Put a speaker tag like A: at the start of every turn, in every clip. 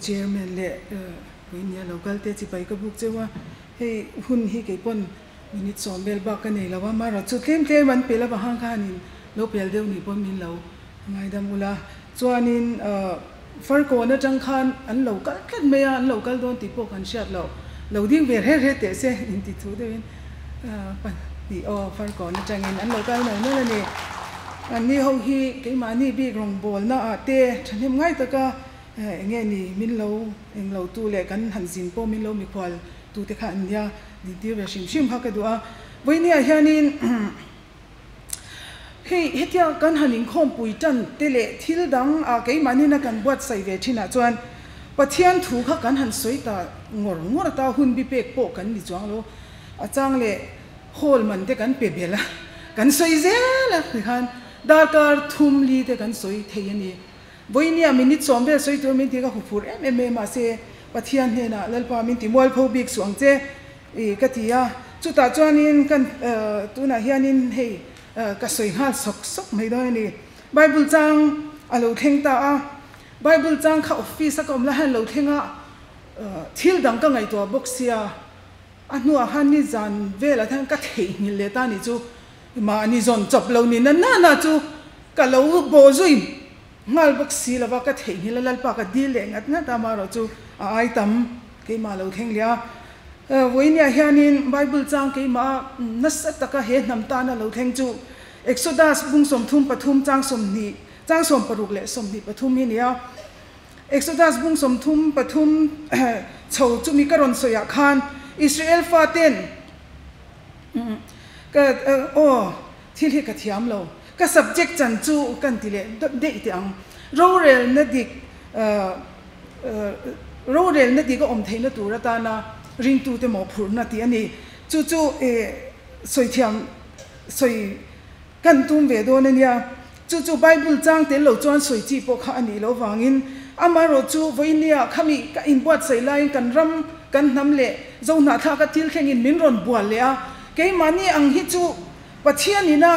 A: Chairman leh Puinia lo kal te chipai ka buk cheu a, hei hun hi kei pawn minute sawm vel bak ka nei lo a, marawh chu tlem tlem an pel avang khanin lo pel deuh ni pawn min lo ngaidam ula. Chuanin Farkawn atang khan an lo kal tlat mai a, an lo kal dawn tih pawh kan hriat loh, lo ding ve reh reh teh se inti thu deuhin pahnih aw Farkawn atangin an lo kal nal nal a ni. Anni ho hi keimahni bik rawngbawlna ah te thahnem ngai taka eng nge ni min lo eng lo tu leh kan han zin pawh min lo mikhual tu te kha an nia dintir ve hrim hrim kha ka duh a. Vawinia hianin Hei hetia kan han inkhawmpui tan te leh thil dang ah keimahnin a kan buatsaih ve thinah chuan Pathian thu kha kan han sawi ta ngawr ngawr ta hun bi pek pawh kan ni chuang lo. A chang leh hall man te kan pe belh a, kan sawi zel a tikhan darkar thum li te kan sawi thei a ni. Vawinia minute sawm vel sawi tur min ti ka huphurh em em mai mahse Pathian hnenah Lalpa min ti mualpho bik suh ang che. I ka ti a, chutah chuanin kan tunah hianin hei ka sawi nghal sawk sawk mai dawn a ni. Bible chang a lo thleng ta a, Bible chang kha office a ka awm lai hian a lo thleng a, thil dang ka ngaihtuah bawk sia, a hnuah khan ni zan velah hian ka theihnghilh leh ta a nih chu, mahni zawn chawp lo ni na na chu ka lo bawh zui nghal bawk si lova ka theihnghilh a, Lalpa ka dil leh ngat ngat a, amaherawh chu a ai tam keimah lo thleng leh a. Vawinia hianin Bible chang keimah nasa taka he hnam tana lo thleng chu Exodus bung 33 chang 20 chang 60 leh 23 hi nia. Exodus bung 33 chho chumi ka rawn sawiah khan Israel faten ka aw thil hi ka thiam lo ka subject chan chu kan ti leh daih teh ang rorelna dik Rorelna dik a awm theihna tur atana ringtute mawhphurhna tih a ni. Chu chu sawi thiam sawi kan tum ve dawn a nia. Chu chu Bible chang tel lo chuan sawi chi pawh kha a nih loh vangin amaherawh chu vawinia khami ka inbuatsaih laiin kan ram, kan hnam leh Zohnahthlaka thil thlengin min rawn bual leh a. Keimahni ang hi chu Pathianina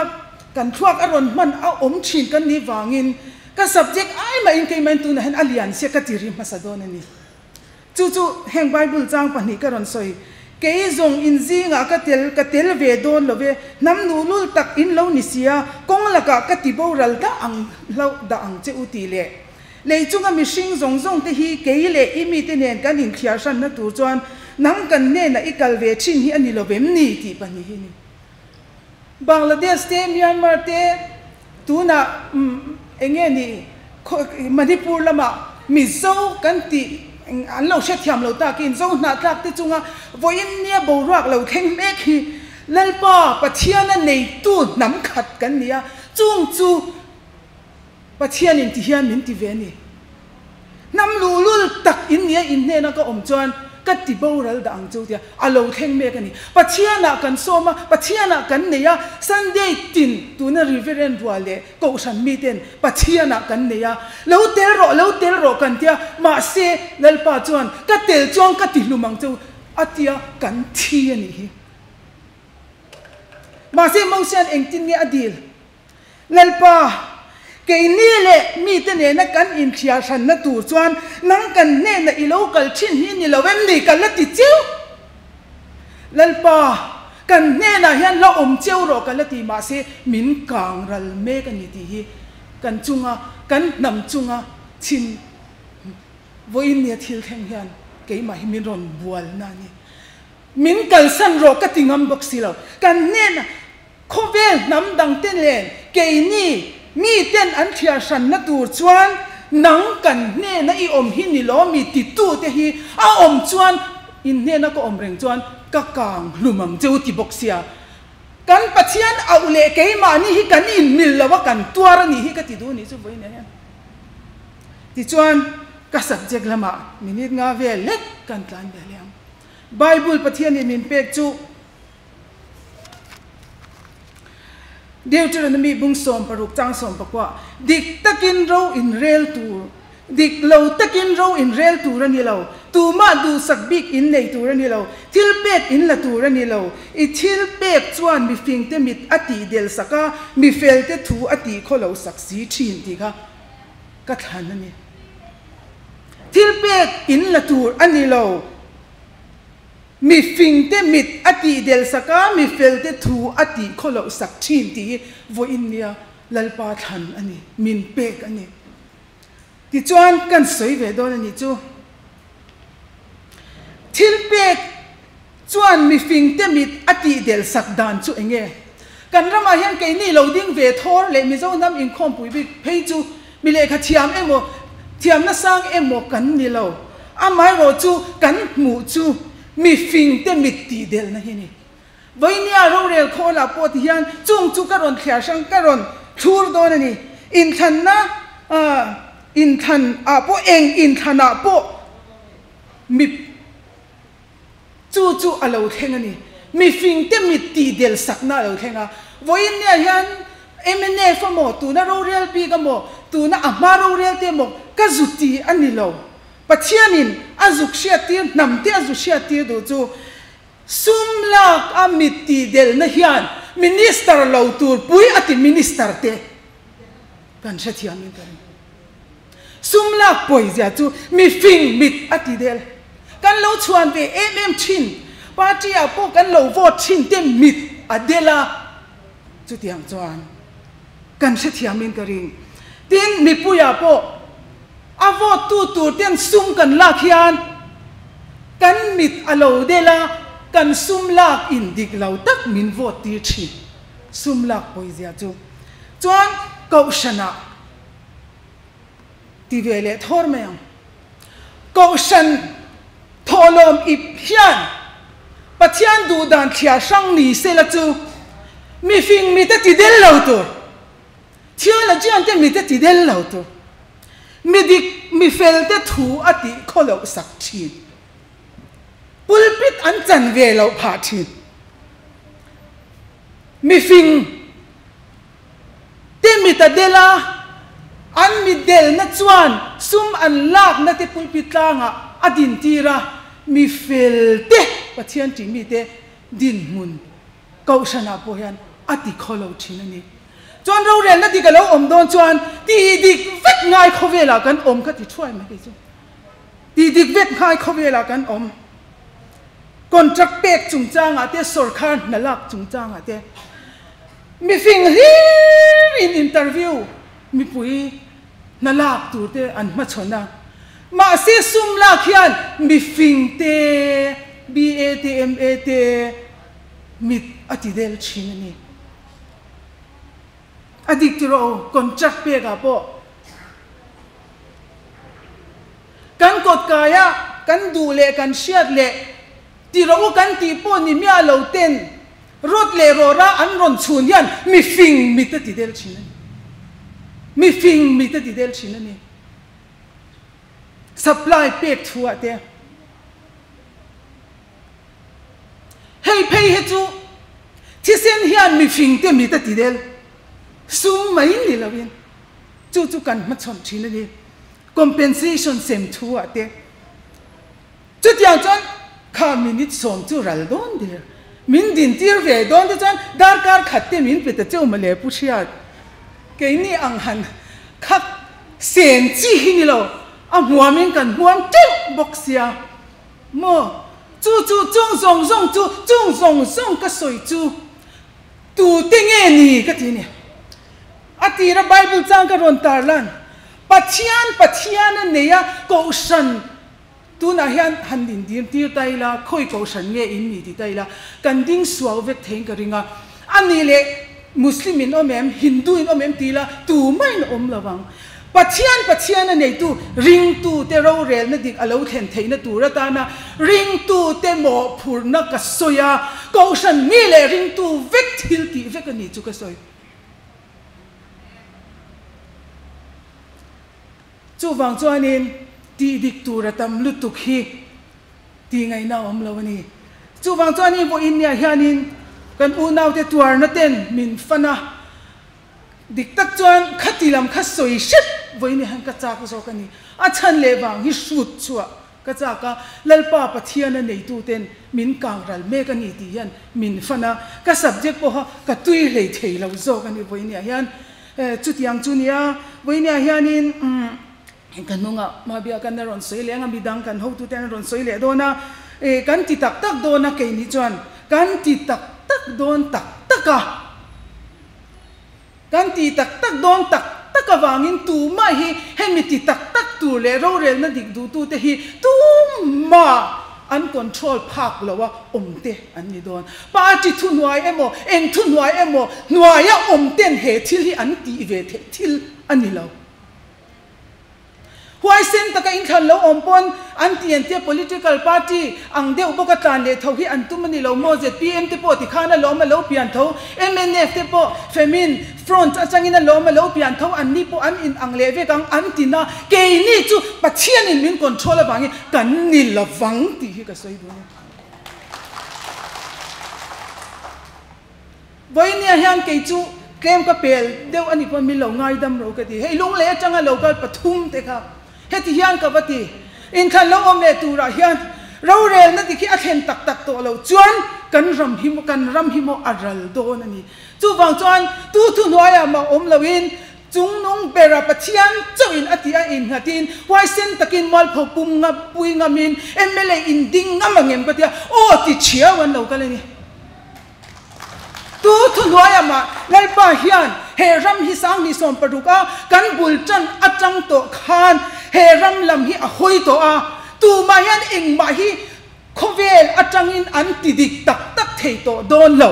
A: kan thluak a rawn hman a awm thin kan nih vangin Ka subject ai mahin keimahin tunah hian a lian sia ka ti ri hmasa dawn a ni. Chu chu heng Bible chang pahnih ka rawn sawi. Kei zawng in zingah ka tel ka tel ve dawn lo ve, hnam nuhlul tak in lo ni sia, kawng lakah ka ti boral dah ang hlauh dah ang che u tih leh lei chunga mihring zawng zawng te hi kei leh i mite nen kan inthiar hranna tur chuan nang kan hnenah i kal ve thin hi a ni lo vem ni tih pahnih hi a ni. Bangladesh te, Myanmar te tunah eng nge ni Manipur lamah Mizo kan tih an lo hrethiam lo takin Zo hnahtlak te chunga vawiin nia boruak lo thleng mek hi Lalpa Pathiana neitu hnam khat kan ni a, chung chu Pathianin ti hian min ti ve a ni. Hnam luhlul tak in nia in hnena ka awm chuan ka ti boral dah ang chu tia a lo thleng mek a ni. Pathianah kan sawm a, Pathianah kan nei a, Sunday tin tuna Reverend rual leh Kohhran miten Pathianah kan nei a, lo tel rawh, lo tel rawh kan tia, mahse Lalpa chuan ka tel chuan ka ti hlum ang chu a tia kan thi a nih hi. Mahse Mosia'n engtin nge a dil? Lalpa, keini leh mite nena kan inthliar hranna tur chuan nang kan hnena i lo kal thin hi ni lo em ni? Ka la ti cheu. Lalpa, kan hnenah hian la awm cheu rawh ka la ti mahse min kang ral mek a ni tih hi kan chunga, kan hnam chunga chhin vawiin nia thil thleng hian keimah hi min rawn bualna a ni. Min kalsan rawh ka ti ngam bawk si lo. Kan hnenah. Khawvel hnam dangte nen keini miten an thliar hranna tur chuan nang kan hnena i awm hi ni lo mi titute hi a awm chuan in hnena ka awm reng chuan ka kang hlum ang che u ti bawk sia. Kan Pathian auh leh keimahni hi kan inmil lo a kan tuar a nih hi ka ti duh nih chu vawiin ah hian. Tichuan ka subject lamah minute nga vel lek kan tlan ve leh ang. Bible Pathianin min pek chu. Deuteronomy bung 16 chang 19, Dik takin ro in rel tur, dik lo takin ro in rel tur a ni lo, tumah duhsak bik in nei tur a ni lo, thil pek in la tur a ni lo, i thil pek chuan mifingte mit a tih del sak a, mifelte thu a tih khaw lo sak si thin tih kha ka thlan a ni. Thilpek in la tur a ni lo. Mi fingte mit a tihdel sak a, mi felte thu a tih khawloh sak thin tih hi vawiin nia Lalpa thlan a ni, min pek a ni. Tichuan kan sawi ve dawn a nih chu. Thilpek chuan mi fingte mit a tihdel sak dan chu eng nge? Kan ramah hian keini lo ding ve thawr leh Mizo hnam inkhawmpui bik phei chu mi lehkha thiam emaw, thiamna sang emaw kan ni lo. Amaherawh chu kan hmuh chu mi fingte mit tihdelna hi a ni. Vawinia rorel khawlah pawh ti hian chung chu ka rawn thliar hrang ka rawn thlur dawn a ni. Inthlanna inthlan ah pawh eng inthlan ah pawh mi chu chu a lo thleng a ni. Mi fingte mit tih del sakna a lo thleng a. Vawinia hian mnf amaw tuna rorel bik amaw tuna a hma rorel te amaw ka zu ti a ni lo. Pathianin a zuk hriattir hnam te a zu hriattir duh chu Sum lak a mit tih delna hian Minister lo tur pui a ti Minister te kan hrethiam in ka ring. Sum lak pawizia chu mi fing mit a ti del. Kan lo chhuan ve em em thin, party ah pawh kan lo vote thin te mit a del a, chutiang chuan kan hrethiam in ka ring. Tin, mipui ah pawh A vote tu tur ten sum kan lak hian kan mit a lo del a, kan sum lak in dik lo tak min vote tir thin. Sum lak pawizia chu chuan Kohhranah ti ve leh thawr mai ang. Kohhran thawhlawm ip hian Pathian duhdan thliar hrang ni sela chu mifing mite ti del lo tur. Theologian te mite ti del lo tur. Mi dik, mi fel te thu a tih khaw loh sak thin. Pulpit an chan ve loh phah thin. Mi fing te mit a del a, an mit delna chuan sum an lakna te pulpit tlangah a din tir a, mi fel te Pathian tih mite dinhmun Kohhranah pawh hian a ti khaw lo thin a ni. Chuan rorelna dik a lo awm dawn chuan tih dik vek ngai khawvelah kan awm kha ti thuai mai kei chu. Tih dik vek ngai khawvelah kan awm. Contract pek chungchangah te, sawrkhar hna lak chungchangah te mifing hlir in interview mipui hna lak tur te an hmachhawn a. Mahse sum lak hian mifing te, BA te, MA te, Mit a ti del thin a ni. A dik ti rawh u, contract pek ah pawh kan kawt kai a, kan duh leh kan hriat leh ti rawh u kan tih pawh ni miah lo ten rawt leh rawra an rawn chhun hian mi fing mit a ti del thin a ni. Mi fing mit a ti del thin a ni. Supply pek thu ah te. Hei phei hi chu thisen hian mifingte mit a ti del sum mai ni loin chu chu kan hmachhawn thin a ni. Compensation sem thu ah te chutiang chuan kha minute sawm chu ral dawn der min din tir ve dawn te chuan darkar khat te min pe ta cheu mawle Pu Hriat keini ang han khak sen chi hi ni lo a hmuamin kan hmuam teuh bawk sia. Maw? Chu chu chung zawng zawng chu, chung zawng zawng ka sawi chu tute nge ni ka ti a ni. A tira Bible chang ka rawn tar lan, Pathian Pathian a nei a, Kohhran tunah hian han indim tir ta ila, khawi Kohhran nge in ni ti ta ila, kan ding suau vek theiin ka ring a. A nih leh Muslim in awm em, Hindu in awm em ti ila tumah in awm lo vang. Pathian Pathian a neitu ringtute rorelna dik a lo thlen theihna tur atana ringtute mawhphurhna ka sawi a, Kohhran mi leh ringtu vek thil tih vek a ni chu ka sawi. Chuvang chuanin tih dik tur a tam lutuk hi tih ngaihna a awm lo a ni. Chuvang chuanin vawiin niah hianin kan unaute tuarna ten min fan a, Dik tak chuan khati lam kha sawi hrep vawiin hian ka chak zawk a ni. A chhan leh vang hi hrut chhuah ka chak a, Lalpa Pathiana neituten min kang ral mek a ni tih hian min fan a, ka subject pawha ka tui hlei thei lo zawk a ni vawiin hian. Chutiang chu nia, vawiin hianin. Ka hnungah Mabia kan a rawn sawi leh ang a, midang kan hotute an rawn sawi leh dawn a, e kan ti tak tak dawn a keini chuan kan ti tak tak dawn tak tak a, kan ti tak tak dawn tak tak avangin tumah hi hemi ti tak tak tur leh rorelna dik duhtute hi tumah an control phak lo a awm te an ni dawn. Party thuhnuai emaw eng thuhnuai emaw hnuaia awm ten he thil hi an tih ve theih thil a ni lo. Huaisen taka inthlan lo awm pawn an ti an tia political party ang deuh bawka tlan leh tho hi an tum a ni lo maw? Zpm te pawh tikhan a lawm a lo pian tho, mnf te pawh Femin front atangin a lawm a lo pian tho, an ni pawh an in ang leh vek ang an ti na, keini chu Pathianin min control avangin kan ni lovang tih hi ka sawi duh a ni. Vawinia hian kei chu tlem ka pel deuh a nih pawn min lo ngaidam ro ka ti. Hei lunglei atanga lo kal pathum te kha heti hian ka va ti. Inthlan lo awm leh turah hian rorelna dik hi a thlen tak tak tawh lo chuan kan ram hi maw kan ram hi maw a ral dawn a ni. Chuvang chuan tu thuhnuaiah mah awm loin chungnung bera Pathian chauhin a tih a innghatin huaisen takin mualpho pum pui ngamin mla inding ngam ang em ka ti a, aw ti thiau an lo kal a ni. Tu thuhnuaiah mah Lalpa hian he ram hi 2016 a kan bul tan atang tawh khan he ram lam hi a hawi tawh a, tumah hian engmah hi khawvel atangin an ti dik tak tak thei tawh dawn lo.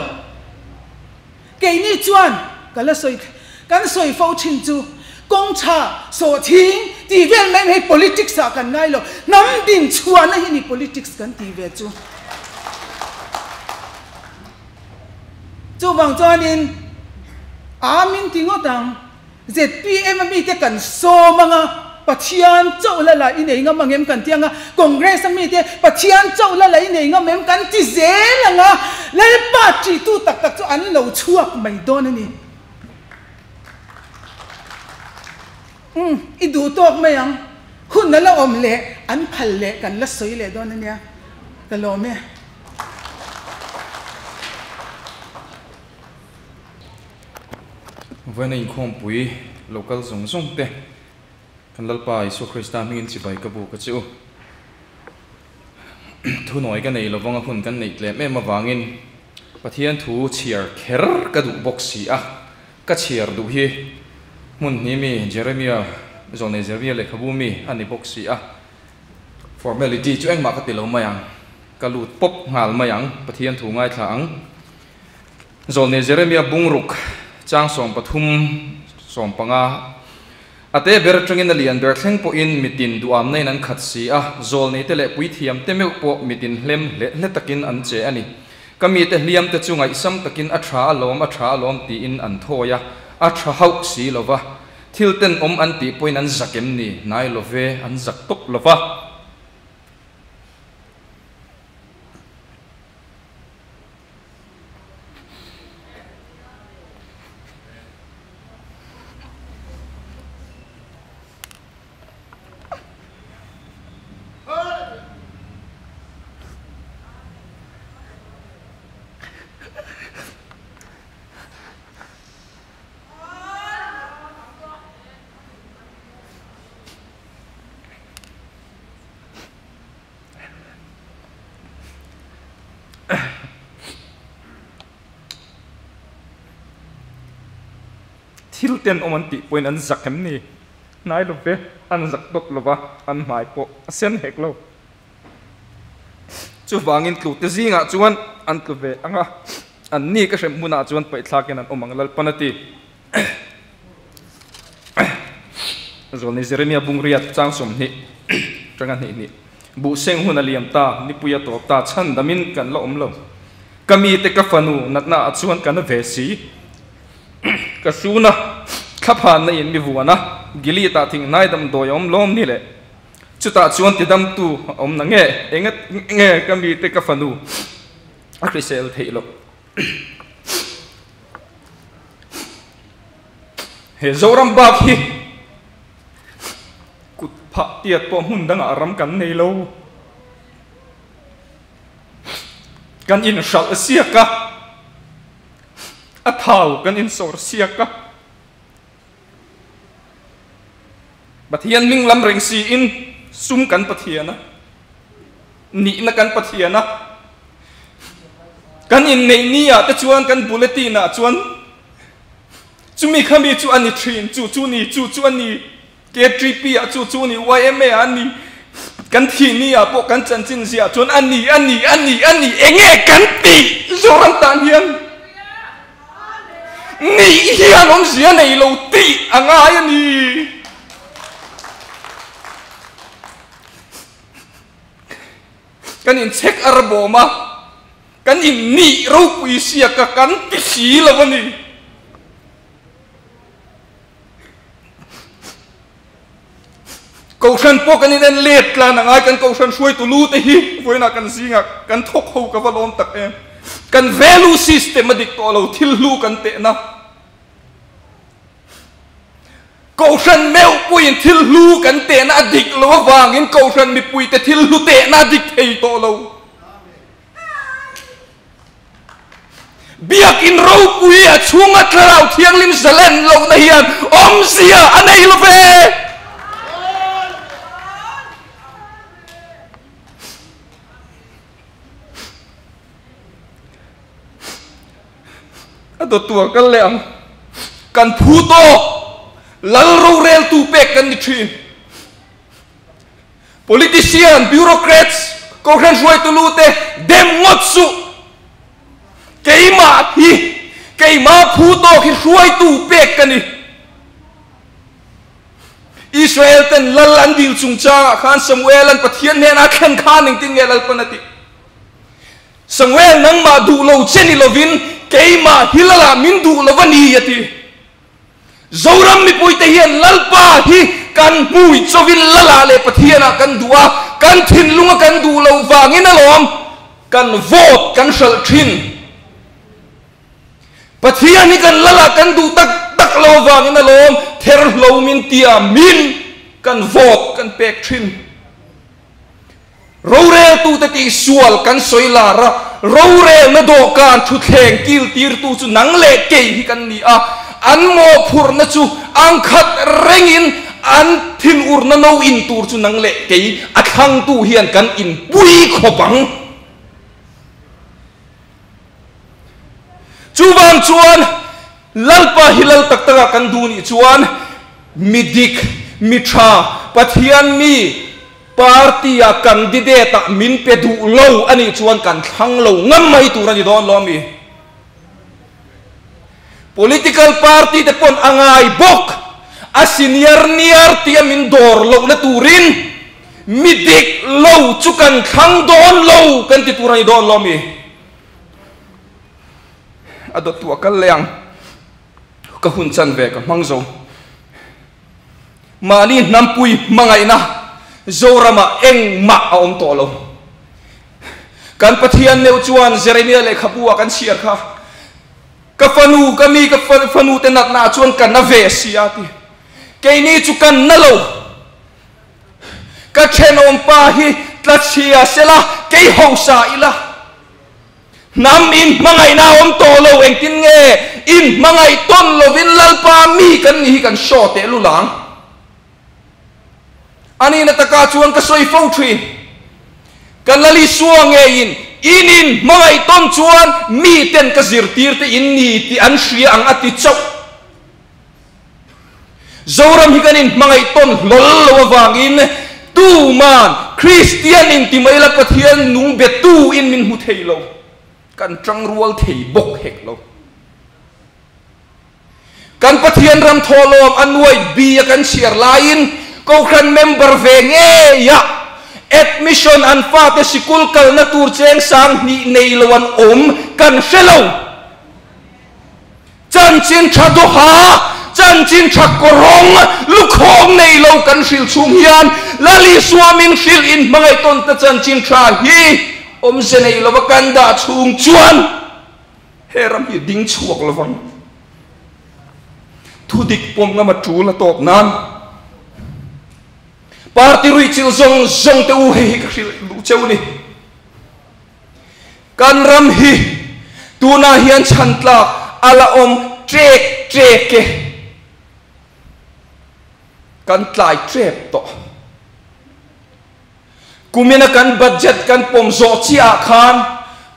A: Keini chuan ka la sawi kan sawi fo thin chu kawng tha sawhthing tih vel mai mai politics ah kan ngai lo, hnam din chhuahna hi ni politics kan tih ve chu. Chuvang chuanin aa min ti ngawt ang, zpm a mite kan sawm ang a, Pathian chauh la la i nei ngam ang em kan ti ang a, Congress a mite Pathian chauh la la i nei ngam em kan ti zel ang a, Lalpa ṭitu tak tak chu an lo chhuak mai dawn a ni. Umm, i duh tawk mai ang. Hun a la awm leh an phal leh kan la sawi leh dawn a nia. Ka lawm e.
B: Vawiina inkhawmpui lo kal zawng zawng te kan Lalpa Isua Krista hmingin chibai ka buk a che u. Thunawi ka nei lovang a hun kan neih tlem em avangin Pathian thu chhiar kher ka duh bawk si a, ka chhiar duh hi hmun hnih mi Jeremia, Zawlnei Jeremia lehkhabu mi a ni bawk si a, formality chu engmah ka ti lo mai ang, ka lut pawp nghal mai ang, Pathian thu ngaithla ang. Zawlnei Jeremia bungruk chang 13, 15. A te ber atangin a lian ber thleng pawhin mitin duhamna in an khat si a, zawlneite leh puithiamte meuh pawh mitin hlem hleh hle takin an che a ni. Ka mite hliamte chu ngaihsam takin a tha alawm, a tha alawm tiin an thawi a, a tha hauh si lo va. Thil tenawm an tih pawhin an zak em ni? Hnai lo ve, an zak tawp lo va. Thil tenawm an tih pawhin an zak em ni? Hnai lo ve, an zak dawt lo va, an hmai pawh a sen hek lo. Chuvangin tlute zingah chuan an tlu ve ang a, an ni ka hrem hmunah chuan paihthlakin an awm ang Lalpan a ti. Zawlni Jeremia bungriat chang 20 tanga hnih hnih. Buhseng hun a liam ta, nipui a tawp ta, chhan damin kan la awm lo. Ka mite ka fanu natna ah chuan ka na ve si. Ka sun a, thlaphanna in mi vuan a, Gilead ah thinghnai damdawi a awm lawm ni le? Chutah chuan tidamtu a awm na nge? Enga nge ka mite ka fanu a hrisel theih loh? He Zoram bak hi kut phah tiat pawh hmun dangah ram kan nei lo. Kan inhralh siak a, a thau kan insawr siak a. Pathian hming lam reng siin sum kan Pathian a, nihna kan Pathian a, kan inneih ni ah te chuan kan bulletin ah chuan chumi khami chu a ni thin, chu chu ni, chu chu a ni, KTP ah chu chu ni, yma ah a ni, kan thih ni ah pawh kan chanchin ziah chuan a ni, a ni, a ni, a ni, enge kan tih Zoram tan hian Nih hian awmzia nei lo tih a ngai a ni. Kan inchhek ar bawm a, kan innih ropui siak a kan ti si lo a ni. Kohhran pawh kan inen let tlan a ngai, kan kohhran hruaitu lu te hi vawiinah kan zingah kan thawk ho ka va lawm tak em. Kan value system a dik tawh lo, thil hlu kan tehna. Kohhran meuh puiin thil hlu kan tehna a dik lo avangin kohhran mipuite thil hlu tehna a dik thei tawh lo. Biakin ropui a chhunga Thlarau Thianghlim zalen lohna hian awmzia a nei lo ve. A dawttu a kal leh ang. Kan phu tawk Lal roreltu pek kan ni thin. Politician, bureaucrats, kohhran hruaitu lu te dem ngawt suh. Keimah hi, keimah phu tawk hi hruaitu pek ka ni. Israel ten lal an dil chungchangah khan Samuel an Pathian hnenah a thlen khan engtin nge Lalpan a tih? Samuel nangmah duh lo che ni lovin keimah hi lalah min duh lo a ni a ti. Zoram mipuite hian Lalpa hi kan hmui chawin Lala leh Pathianah kan duh a, kan thinlunga kan duh loh vangin alawm kan vote kan hralh thin. Pathian hi kan Lala kan duh tak tak lo vangin alawm therhlo min tia min kan vote kan pek thin. Roreltute tihsual kan sawi lar a, rorelna dawhkan thutthleng kiltirtu chu nang leh kei hi kan ni a, an mawhphurhna chu ang khat rengin an thinurna no in tur chu nang leh kei a thlangtu hian kan inpui khawp ang. Chuvang chuan Lalpa hi lal tak takah kan duh nih chuan mi dik, mi tha, Pathian mi, Party-a candidate-ah min pe duh lo a nih chuan kan thlang lo ngam mai tur a ni dawn lo ami? Political party te pawn a ngai bawk, a senior niar tia min dawr lohna turin mi dik lo chu kan thlang dawn lo kan ti tur a ni dawn lo ami? A dawttu a kal leh ang, ka hun chan ve ka hmang zo. Mahni hnampui hmangaihna Zoramah engmah a awm tawh lo. Kan Pathian meuh chuan Jeremia lehkhabu ah kan chhiar kha, Ka fanu, ka mi, ka fanu te natna ah chuan ka na ve si a ti. Keini chu kan na lo. Ka thenawm pa hi tla chhia sela, kei hausa ila. Hnam in hmangaihna a awm tawh lo, engtin nge in hmangaih tawn lovin Lalpa mi kan nih hi kan hraw teh lul ang. A nihna taka chuan ka sawi fo thin, ka Lalisua ngeiin in in hmangaih tawn chuan miten ka zirtir te in ni tih an hria ang a ti chauh. Zoram hi kan inhmangaih tawn hlawl lo avangin tuman Kristian in ti mai la Pathian nung be tu in min hmu thei lo, kan tangrual thei bawk hek lo. Kan Pathian ram thawhlawm a nuai bi a kan chhiar laiin Kohhran member ve ngeia admission an fate sikul kalna tur cheng sang hnih nei lo an awm kan hre lo. Chanchin tha duha, chanchin tha kawrawng, lukhawm nei lo kan hrilh chhung hian Lal Isua min hrilh in hmangaih tawn ta chanchin tha hi awmze nei lova kan dah chhung chuan he ram hi ding chhuak lovang. Thudik pawm ngam a tul a tawp nan party ruihchilh zawng zawng te u hei hi ka hrilh duh cheu ni. Kan ram hi tunah hian chhan tlak a la awm ṭek ṭek e. Kan tlai tep tawh. Kumina kan budget kan pawm zawh chiah ah khan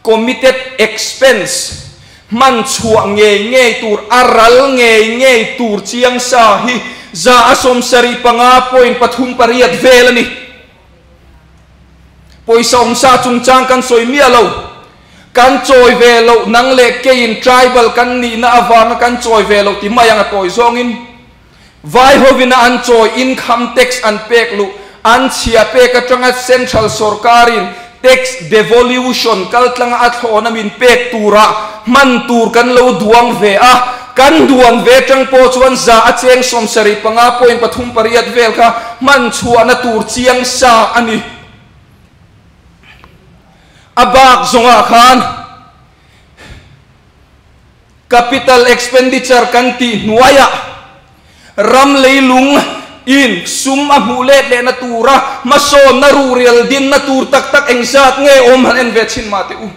B: committed expense hman chhuah ngei ngei tur, a ral ngei ngei tur chiang sa hi 175.38 vel a ni. Pawisa awmsa chungchang kan sawi miah lo. Kan chawi ve loh nang leh keiin tribal kan nihna avanga kan chawi ve loh ti mai ang a tawi zawngin Vai hovina an chawi income tax an pek luh an chhia pek atanga central sorkarin tax devolution kaltlanga a thlawna min pek tura hman tur kan lo duang ve a, kan duan ve atang pawh chuan 175.38 vel kha hman chhuahna tur chiang sa a ni. A bak zawngah khan. Capital expenditure kan tih hnuaiah ram leilung in sum a hmuh let lehna tura hmasawnna ruhrel dinna tur tak tak engzat nge awm han en ve chhin mah teh u.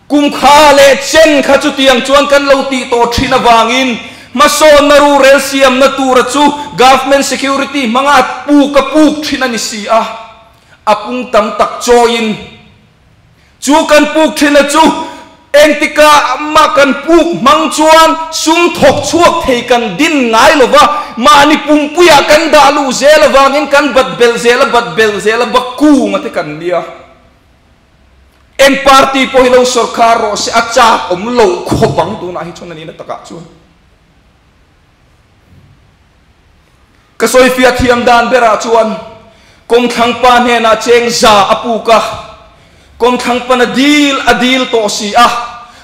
B: Kum kha leh chen kha chutiang chuan kan lo tih tawh thin avangin hmasawnna ruhrel siamna tura chu government security hmanga a puk a puk thin a ni si a, a pung tam tak chawiin. Chu kan puk thina chu engtikah mah kan puk hmang chuan sum thawk chhuak thei kan din ngai lo va, mahni pumpuiah kan dah luh zel avangin kan bat belh zel a, bat belh zel a, bakung a te kan nia. Eng party pawh hi lo sawrkar rawh se a chak awm lo khawp ang tunah hi chuan a nihna takah chuan. Ka sawifiah thiam dan berah chuan kawngthlang pa hnenah cheng za a puk a, kawngthlang pan a dil a dil tawh si a,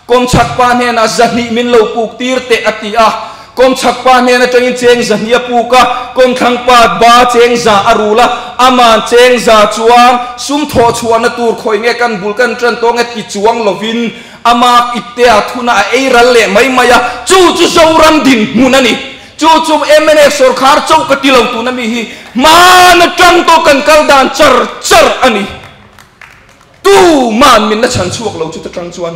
B: kawngchhak pa hnenah 200 min lo puk tir teh a ti a, kawngchhak pa hnen atangin cheng 200 a puk a, kawngthlang pa ba cheng za a rul a, aman cheng za chuan sum thawh chhuahna tur khawi nge kan bul kan tan tawng e ti chuang lovin ama iptea thuna a ei ral leh mai mai a, chu chu Zoram dinhmun a ni. Chu chu mnf sawrkhar chauh ka ti lo tuna mi hi hmaan atang tawh kan kal dan char char a ni. Tu man min la chhan chhuak lo chu ta tang chuan.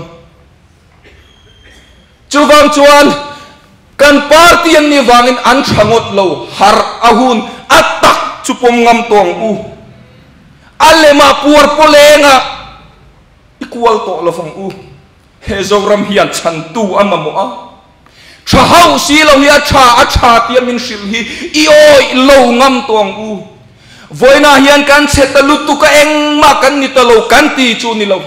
B: Chuvang chuan kan party an nih vangin an tha ngawt lo har a hun a tak chu pawm ngam tawng u. A lemah puar pawlenga i kual tawh lovang u. He Zoram hian chhantu a mamawh a, tha hauh si lo hi a tha a tha tia min hrilh hi i awih lo ngam tawh ang u. Vawiinah hian kan chhe ta lutuk a, engmah kan ni ta lo kan ti chu ni lo.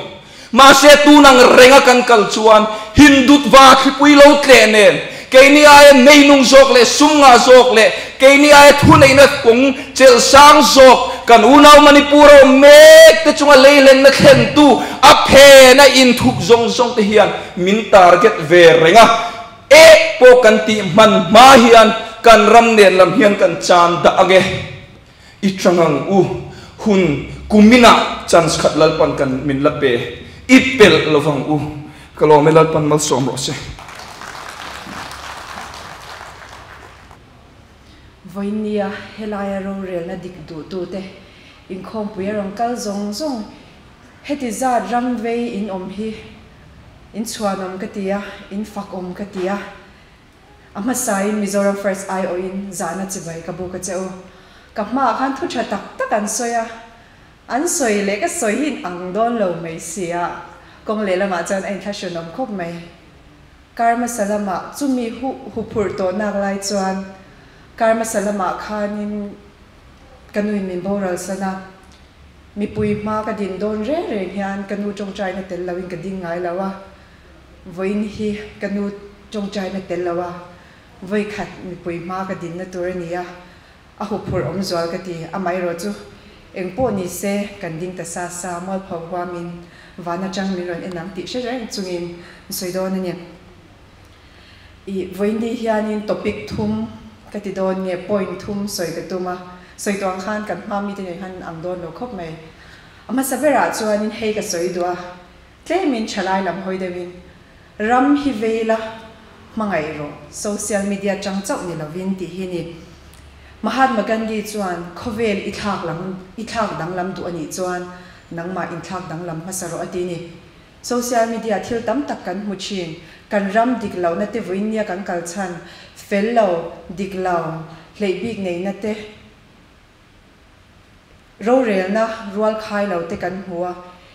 B: Mahse tun ang renga kan kal chuan Hindutva thlipui lo tleh nen keini aia neinung zawk leh sum ngah zawk leh keini aia thuneihna kawng chelh sang zawk kan unau Manipur a awm mek te chunga leihlenna thlentu a phen a inthup zawng zawng te hian min target ve reng a, eh pawh kan tih hman hma hian kan ram nen lam hian kan chan dah ang e. I tang ang u, hun kuminah chance khat Lalpan kan min la pe, i pelh lo vang u. Ka lawm e Lalpan malsawm rawh se.
C: Vawinia helaia rorelna dik duhtute inkhawmpui a rawn kal zawng zawng heti zat ram vei in awm hi in chhuanawm ka ti a, in fakawm ka ti a. A hmasain Mizoram First aiawhin zahna chibai ka buk a che u. Ka hmaah khan thu tha tak tak an sawi a, an sawi leh ka sawi hi in ang dawn lo mai si a, kawng lehlamah chuan a inthlahrunawm khawp mai. Kar hmasa lamah chumi hu huphurh tawh nak lai chuan kar hmasa lamah khanin ka nuin min boral san a, mipui hma ka din dawn reng reng hian ka nu tawngtaina tel loin ka ding ngai lo a, Vawiin hi ka nu tawngtaina tel lo a, vawikhat mipui hma ka dinna tur a ni a, a huphurh awm zual ka ti. Amaherawh chu eng pawh ni se kan ding ta sa sa, mualpho huamin van atang min rawn en ang tih hre reng chungin sawi dawn a ni. I vawiin ni hianin topic thum ka ti dawn nge point thum sawi ka tum a, sawi tawh ang khan kan hma mite nen khan ang dawn lo khawp mai. A hmasa berah chuanin hei ka sawi duh a. Tlemin thalai lam hawi deuhin ram hi vei la, hmangaih rawh, social media tang chauh ni lovin tih hi ni. Mahatma Gandhi chuan khawvel i thlak lam i thlak danglam duh a nih chuan nangmah inthlak danglam hmasa rawh a ti ni. Social media thil tam tak kan hmu thin, kan ram dik lohna te vawiin nia kan kal chhan, fel lo, dik lo, Hleih bik neihna te, rorelna rual khai lo te kan hmu a,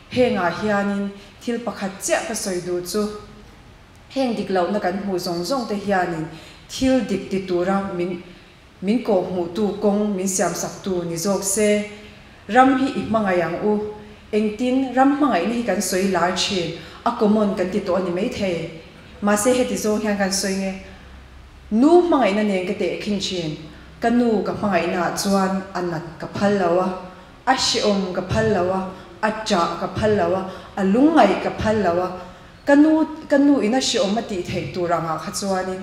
C: hengah hianin thil pakhat chiah ka sawi duh chu, heng dik lohna kan hmuh zawng zawng te hianin thil dik ti tura min min kawhhmuhtu kawng min siamsaktu ni zawk se. Ram hi i hmangaih ang u. Engtin ram hmangaihna hi kan sawi lar thin, a common kan ti tawh a ni maithei. Mahse heti zawng hian kan sawi nge? Nu hmangaihna nen ka tehkhin thin. Ka nu ka hmangaihnaah chuan a nat ka phal lo a, a hrehawm ka phal lo a, a ṭah ka phal lo a, a lungngaih ka phal lo a. Ka nu, ka nu in a hrehawm a tih theih tur angah kha chuanin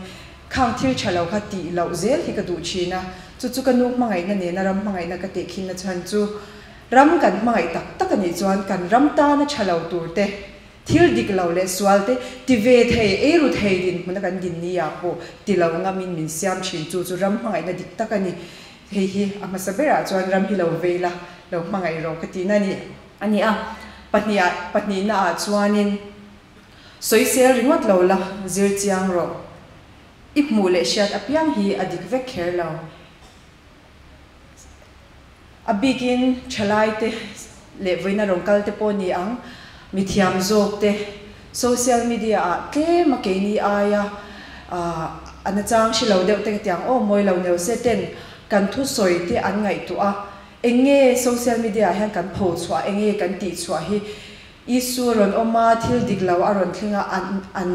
C: khang thil ṭha lo kha tih loh zel hi ka duh thin a. Chu chu ka nu hmangaihna nena ram hmangaihna ka tehkhinna chhan chu ram kan hmangaih tak tak a nih chuan kan ram tana ṭha lo tur te, Thil dik lo leh sual te ti ve thei, eiru thei dinhmuna kan din ni ah pawh ti lo ngamin min siam thin. Chu chu ram hmangaihna dik tak a ni. Hei hi a hmasa berah chuan ram hi lo vei la, lo hmangaih rawh ka tihna a ni. A ni a, pahnih pahnihna ah chuanin sawisel ringawt lo la, zir chiang rawh. I hmuh leh hriat apiang hi a dik vek kher lo. A bikin thalaite leh vawiina rawn kal te pawh ni ang, mithiam zawk te social media ah tlem a keini aia a nachang hre lo deuh te ka ti ang aw mawi lo neu se ten kan thusawi te an ngaihtuah a, eng nge social media ah hian kan pho chhuah eng nge kan tih chhuah hi Isu a rawn awm a, thil dik lo a rawn thleng a, an an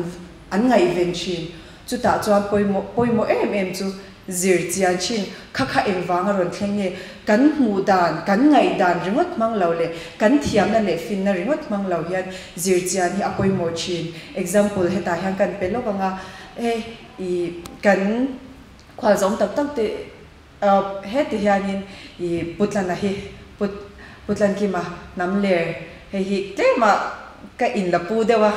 C: an ngaihven thin. Chutah chuan pawimawh pawimawh em em chu zir chian thin. Kha kha engvang a rawn thleng nge? Kan hmuh dan, kan ngaih dan ringawt hmang lo leh kan thiamna leh finna ringawt hmang lo hian zir chian hi a pawimawh thin. Example, hetah hian kan pe lawk ang a, he i kan khualzawm tak tak te, Heti hianin i Putlana hi Put Putlankima hnam ler hei hi tlema ka in la pu deuh a,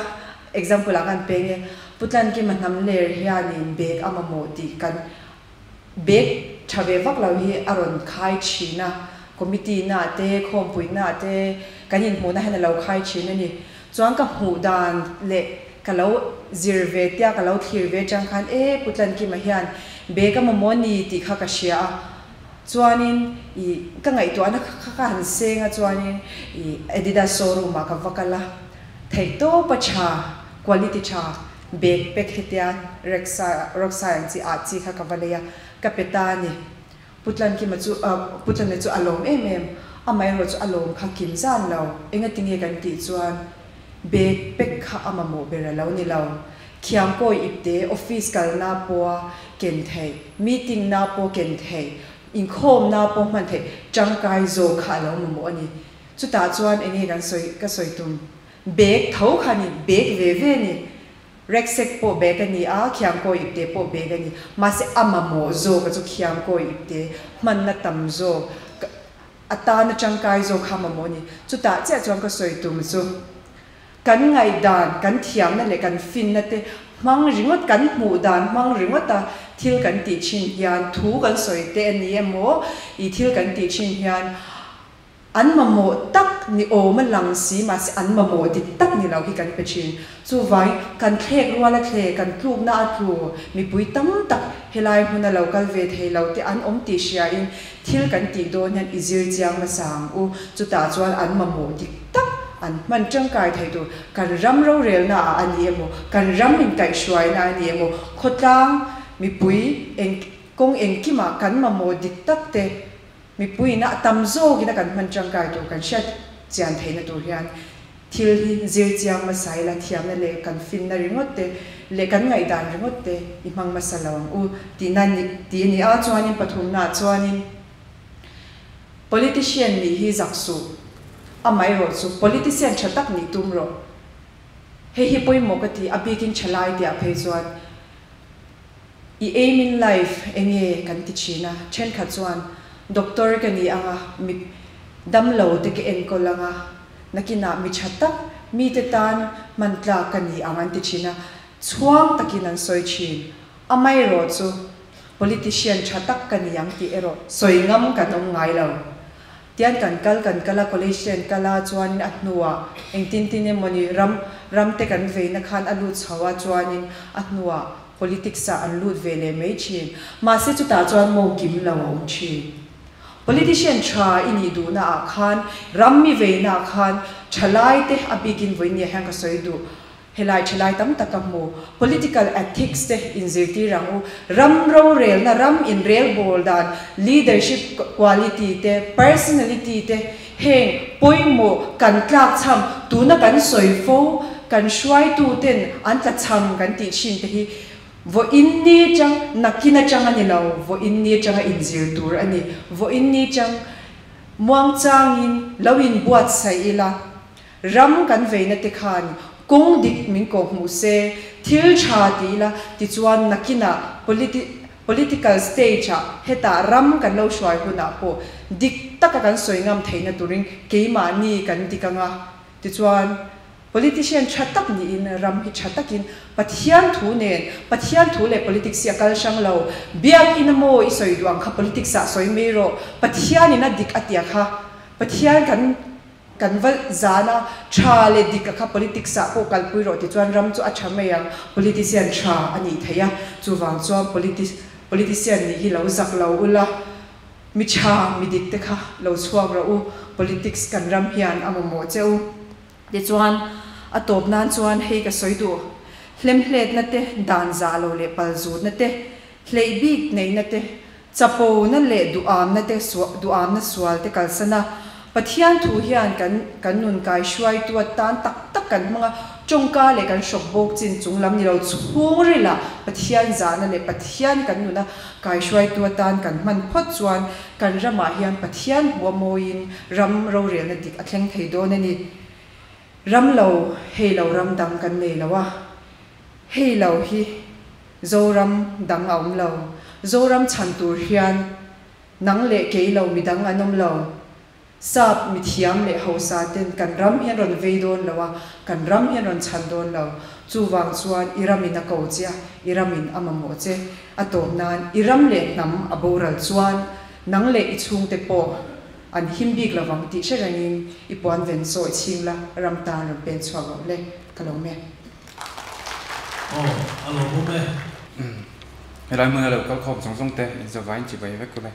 C: example ah khan peng e, Putlankima hnam ler hianin bag a mamawh tih kan bag tha ve vak lo hi a rawn khai thin a, committee na te khawmpui na te kan inhmuhna hian a lo khai thin a ni. Chuan ka hmuh dan leh Ka lo zir ve tia ka lo thlir ve chang khan e Putlankima hian bag a mamawh ni tih kha ka hria a, chuanin i ka ngaihtuahna kha ka han seng a chuanin i Adidas showroom ah ka va kal a, theihtawpa tha quality tha bag pack hetia Rexa Rockstar ang chi ah chi kha ka va lei a, ka pe ta a ni. Putlankima chu Putlana chu a lawm em em, amaherawh chu a lawm kha kim zan lo, engatinge kan tih chuan Bag pack kha a mamawh ber a lo ni lo. Khiangkawi ipte, office kalna pawha ken theih, meeting na pawh ken theih, inkhawmna pawh hman theih tangkai zawk kha a lo mamawh a ni. Chutah chuan enge kan sawi ka sawi tum? Bag tho kha a ni, bag ve ve a ni. Rucksack pawh bag a ni a, khiangkawi ipte pawh bag a ni. Mahse a mamawh zawk a chu khiangkawi ipte hmanna tam zawk A tan a tangkai zawk kha mamawh ni. Chutah chiah chuan ka sawi tum chu kan ngaihdan, kan thiamna leh kan finna te hmang ringawt, kan hmuh dan hmang ringawt a thil kan tih thin hian, thu kan sawi te a ni emaw, i thil kan tih thin hian an mamawh tak ni awm a lang si, mahse an mamawh dik tak ni lo hi kan pe thin. Chuvangin kan thlek rual a thle, kan tlukna a tlu, mipui tam tak helai hmuna lo kal ve thei lo te an awm tih hriain Thil kan tih dawn hian i zir chiang hmasa ang u. Chutah chuan an mamawh dik tak an hman tangkai thei tur kan ram rorelna ah a ni emaw, kan ram inkaihhruaina a ni emaw, khawtlang mipui eng kawng engkimah kan mamawh dik tak te mipuiin a tam zawkin a kan hman tangkai tur kan hriat chian theihna tur hian Thil hi zir chiang hmasa ila thiamna leh kan finna ringawt te leh kan ngaihdan ringawt te i hmang hmasa lo ang u tihna ni tih a ni a, chuanin pathumnaah chuanin politician nih hi zak suh, amaherawh chu politician tha tak nih tum rawh. Hei hi pawimawh ka ti, a bikin tha lai tihah phei chuan i aim in life enge kan ti thin a, thenkhat chuan doctor ka ni ang a, mi damlo te ka enkawl ang a, Nakinah mi tha tak mite tan hman tlak ka ni ang an ti thin a, chhuang takin an sawi thin. Amaherawh chu politician tha tak ka ni ang tih erawh sawi ngam kan awm ngai lo. Tian kan kal kan kal a, college te an kal a, chuanin a hnuah engtin tin emawni ram ram te kan veina khan a lut chho a, chuanin a hnuah. politics ah an lut ve leh mai thin. Mahse chutah chuan mo kim lo a awm thin. Politician tha i nih duhna ah khan, ram mi veina ah khan thalai te a bikin vawiin nia hian ka sawi duh. Helai thalai tam tak ka hmu. Political ethics te inzirtir ang u. Ram rorelna, ram inrelbawl dan, leadership quality te, personality te heng pawimawh kan tlakchham, tuna kan sawi fo, kan hruaitu ten an tlachham kan tih thin te hi vawiin ni chang, nakin atang a ni lo, vawiin ni atanga inzir tur a ni. Vawiin ni chang muangchangin lo inbuatsaih ila. Ram kan veina te khan kawng dik min kawhhmuh se, thil tha ti ila, tichuan nakinah political stage ah hetah ram kan lo hruai hunah pawh dik taka kan sawi ngam theihna turin keimahni kan dik anga, tichuan politician tha tak niin ram hi tha takin Pathian thu nen, Pathian thu leh politics hi a kal hrang lo, Biakinn a maw i sawi duh ang kha politics ah sawi mai rawh, Pathianin a dik a tia kha Pathian kan Kan va zan a, tha leh dik a kha politics ah pawh kalpui rawh ti chuan ram chu a tha mai ang, politician tha a nih theih a, chuvang chuan politician nih hi lo zak lo ula, mi tha mi dik te kha lo chhuak rawh u, politics kan ram hian a mamawh che u. Tichuan a tawp nan chuan hei ka sawi duh, hlemhletna te, dan zah lo leh palzutna te, hleih bik neihna te, Chapona leh duhamna te duhamna sual te kalsan a, Pathian thu hian kan kan nun kai hruaitu atan tak tak kan hmang a, tawngka leh kan hrawk bawk chin chung lam ni lo chhungril ah Pathian zahna leh Pathian kan nuna kai hruaitu atan kan hman phawt chuan kan ramah hian Pathian hmuh a mawiin ram rorelna dik a thleng thei dawn a ni. Ram lo hei lo ram dang kan nei lo a, hei lo hi Zoram dang a awm lo. Zoram chhan tur hian nang leh kei lo midang an awm lo. Sap mithiam leh hausa ten kan ram hi an rawn vei dawn lo a, kan ram hi an rawn chhan dawn lo. Chuvang chuan i ramin a ko che a, i ramin a mamawh che. A tawp nan i ram leh hnam a boral chuan nang leh i chhungte pawh an him bik lovang tih hre rengin i puan ven sawi chhing la, ram tan rawn pen chhuak rawh le. Ka lo me.
D: Aw, a lo awm e.
E: Helai hmuna lo kal khawm zawng zawng te inzawvain chibai vek ule.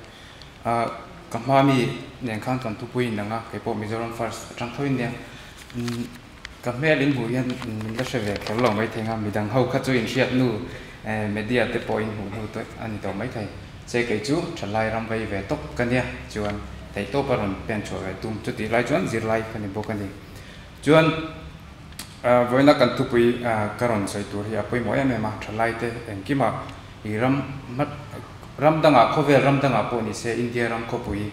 E: Ka hma mi nen khan kan thupui in ang a, kei pawh Mizoram First atang tho in nia. Ka hmel in hmuh hian min la hre ve kher lo mai thei ang a, midang ho kha chu in hriat nu media te pawh in hmuh hnu te a ni tawh mai thei. Che kei chu thalai ram vei ve tawp ka nia, chuan theihtawp a rawn pen chhuah ve tum chutih lai chuan zirlai ka ni bawk a ni. Chuan vawiina kan thupui ka rawn sawi tur hi a pawimawh em em a, thalaite engkimah i ram ram dangah khawvel ram dangah pawh ni se India ram khawpui